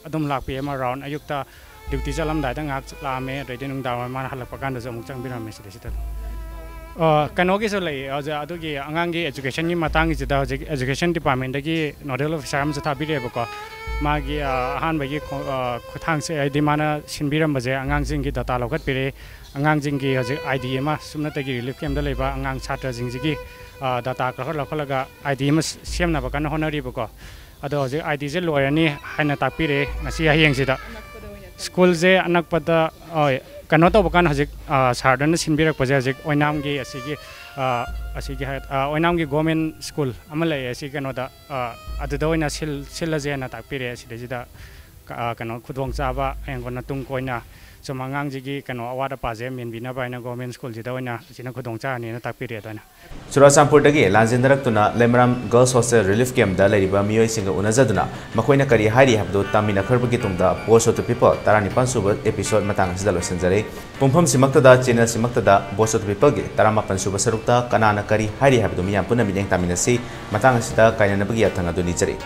ꯑꯗꯨꯝ ꯂꯥꯛꯄꯤ ꯑꯃ ꯔꯥꯎꯟ ꯑꯌꯨꯛꯇ ꯗ꯭ꯌꯨꯇꯤ ꯆꯠꯂꯝꯗꯥꯏꯗ ꯉꯥꯏꯍꯥꯛ ꯂꯥꯛꯑꯝꯃꯦ, ꯑꯗꯩꯗꯤ ꯅꯨꯡꯗꯥꯡ ꯋꯥꯏꯔꯝ ꯃꯥꯅ ꯍꯜꯂꯛꯄ ꯀꯥꯟꯗꯁꯨ ꯑꯃꯨꯛ ꯆꯪꯕꯤꯔꯝꯃꯦ ꯁꯤꯗꯩꯁꯤꯗ꯫ ꯑ, ꯀꯩꯅꯣꯒꯤꯁꯨ ꯂꯩ, ꯍꯧꯖꯤꯛ ꯑꯗꯨꯒꯤ ꯑꯉꯥꯡꯒꯤ ꯑꯦꯖꯨꯀꯦꯁꯟꯒꯤ ꯃꯇꯥꯡꯒꯤꯁꯤꯗ ꯍꯧꯖꯤꯛ ꯑꯦꯖꯨꯀꯦꯁꯟ ꯗꯤꯄꯥꯔꯠꯃꯦꯟꯗꯒꯤ ꯅꯣꯗꯦꯜ ꯑꯣꯐꯤꯁꯥꯔ ꯑꯃꯁꯨ ꯊꯥꯕꯤꯔꯛꯑꯦꯕꯀꯣ꯫ ꯃꯥꯒꯤ ꯑ, ꯑꯍꯥꯟꯕꯒꯤ ꯈꯣ- ꯑ, ꯈꯣꯡꯊꯥꯡꯁꯦ ꯍꯥꯏꯗꯤ ꯃꯥꯅ ꯁꯤꯟꯕꯤꯔꯝꯕꯁꯦ ꯑꯉꯥꯡꯁꯤꯡꯒꯤ ꯗꯇꯥ ꯂꯧꯈꯠꯄꯤꯔꯦ꯫ ꯑꯉꯥꯡꯁꯤꯡꯒꯤ ꯍꯧꯖꯤꯛ ꯑꯥꯏ ꯗꯤ ꯑꯃ ꯁꯨꯞꯅꯇꯒꯤ ꯔꯤꯂꯤꯐ ꯀꯦꯝꯗ ꯂꯩꯕ ꯑꯉꯥꯡ ꯁꯥꯇ꯭ꯔꯁꯤꯡꯁꯤꯒꯤ ꯗꯇꯥ ꯀꯥꯈꯠ ꯂꯧꯈꯠꯂꯒ ꯑꯥꯏ ꯗꯤ ꯑꯃ ꯁꯦꯝꯅꯕ ꯀꯟꯅ ꯍꯣꯠꯅꯔꯤꯕꯀꯣ꯫ ꯑꯗꯣ ꯍꯧꯖꯤꯛ ꯑꯥꯏ ꯗꯤꯁꯦ ꯂꯣꯏꯔꯅꯤ ꯍꯥꯏꯅ ꯇꯥꯛꯄꯤꯔꯦ ꯉꯁꯤ ꯍꯌꯦꯡꯁꯤꯗ꯫ ꯁ꯭ꯀꯨꯜꯁꯦ ꯑꯅꯛꯄꯗ, ꯍꯣꯏ, ꯀꯩꯅꯣ ꯇꯧꯕ ꯀꯥꯟꯗ ꯍꯧꯖꯤꯛ ꯁꯥꯔꯗꯅ ꯁꯤꯟꯕꯤꯔꯛꯄꯁꯦ ꯍꯧꯖꯤꯛ ꯑꯣꯏꯅꯥꯝꯒꯤ ꯑꯁꯤꯒꯤ ꯑꯁꯤꯒꯤ ꯍꯥꯏ ꯑꯣꯏꯅꯥꯝꯒꯤ ꯒꯣꯔꯃꯦꯟ ꯁ꯭ꯀꯨꯜ ꯑꯃ ꯂꯩꯌꯦ ꯑꯁꯤ ꯀꯩꯅꯣꯗ꯫ ꯑꯗꯨꯗ ꯑꯣꯏꯅ ꯁꯤꯜ ꯁꯤꯜꯂꯁꯦꯅ ꯇꯥꯛꯄꯤꯔꯦ꯫ ꯁꯤꯗꯩꯁꯤꯗ ꯀꯩꯅꯣ ꯈꯨꯗꯣꯡꯆꯥꯕ ꯍꯌꯦꯡ ꯀꯣꯟꯅ ꯇꯨꯡ ꯀꯣꯏꯅ ꯁꯨꯝ ꯑꯉꯥꯡꯁꯤꯒꯤ ꯀꯩꯅꯣ ꯑꯋꯥꯠ ꯑꯄꯥꯁꯦ ꯃꯦꯟꯕꯤꯅꯕ ꯍꯥꯏꯅ ꯒꯣꯔꯃꯦꯟ ꯁ꯭ꯀꯨꯜꯁꯤꯗ ꯑꯣꯏꯅ ꯑꯁꯤꯅ ꯈꯨꯗꯣꯡ ꯆꯥꯔꯅꯤꯅ ꯇꯥꯛꯄꯤꯔꯦ ꯑꯗꯨꯃꯥꯏꯅ꯫ ꯆꯨꯔꯥꯆꯥꯟꯄꯨꯔꯗꯒꯤ ꯂꯥꯟꯖꯦꯟꯅꯔꯛꯇꯨꯅ ꯂꯩꯃꯔꯥꯝ ꯒꯔꯜꯁ ꯍꯣꯁꯇꯦꯜ ꯔꯤꯂꯤꯐ ꯀꯦꯝꯗ ꯂꯩꯔꯤꯕ ꯃꯤꯑꯣꯏꯁꯤꯡꯒ ꯎꯅꯖꯗꯨꯅ ꯃꯈꯣꯏꯅ ꯀꯔꯤ ꯍꯥꯏꯔꯤ ꯍꯥꯏꯕꯗꯨ ꯇꯥꯃꯤꯟꯅꯈ꯭ꯔꯕꯒꯤ ꯇꯨꯡꯗ ꯚꯣꯏꯁ ꯑꯣꯐ ꯗ ꯄꯤꯄꯜ ꯇꯔꯥꯅꯤꯄꯥꯟ ꯁꯨꯕ ꯑꯦꯄꯤꯁꯣꯗ ꯃꯇꯥꯡ ꯑꯁꯤꯗ ꯂꯣꯏꯁꯤꯟꯖꯔꯦ꯫ ꯄꯨꯡꯐꯝꯁꯤꯃꯛꯇꯗ ꯆꯦꯅꯦꯜꯁꯤꯃꯛꯇꯗ ꯚꯣꯏꯁ ꯑꯣꯐ ꯗ ꯄꯤꯄꯜꯒꯤ ꯇꯔꯥꯃꯥꯄꯟ ꯁꯨꯕ ꯁꯔꯨꯛꯇ ꯀꯅꯥꯅ ꯀꯔꯤ ꯍꯥꯏꯔꯤ ꯍꯥꯏꯕꯗꯨ ꯃꯤꯌꯥꯝ ꯄꯨꯟꯅ ꯃꯤꯠꯌꯦꯡ ꯇꯥꯃꯤꯟꯅꯁꯤ꯫ ꯃꯇꯥꯡ ꯑꯁꯤꯗ ꯀꯥꯏꯅꯅꯕꯒꯤ ꯌꯥꯊꯪ ꯑꯗꯨ ꯅꯤꯖꯔꯤ꯫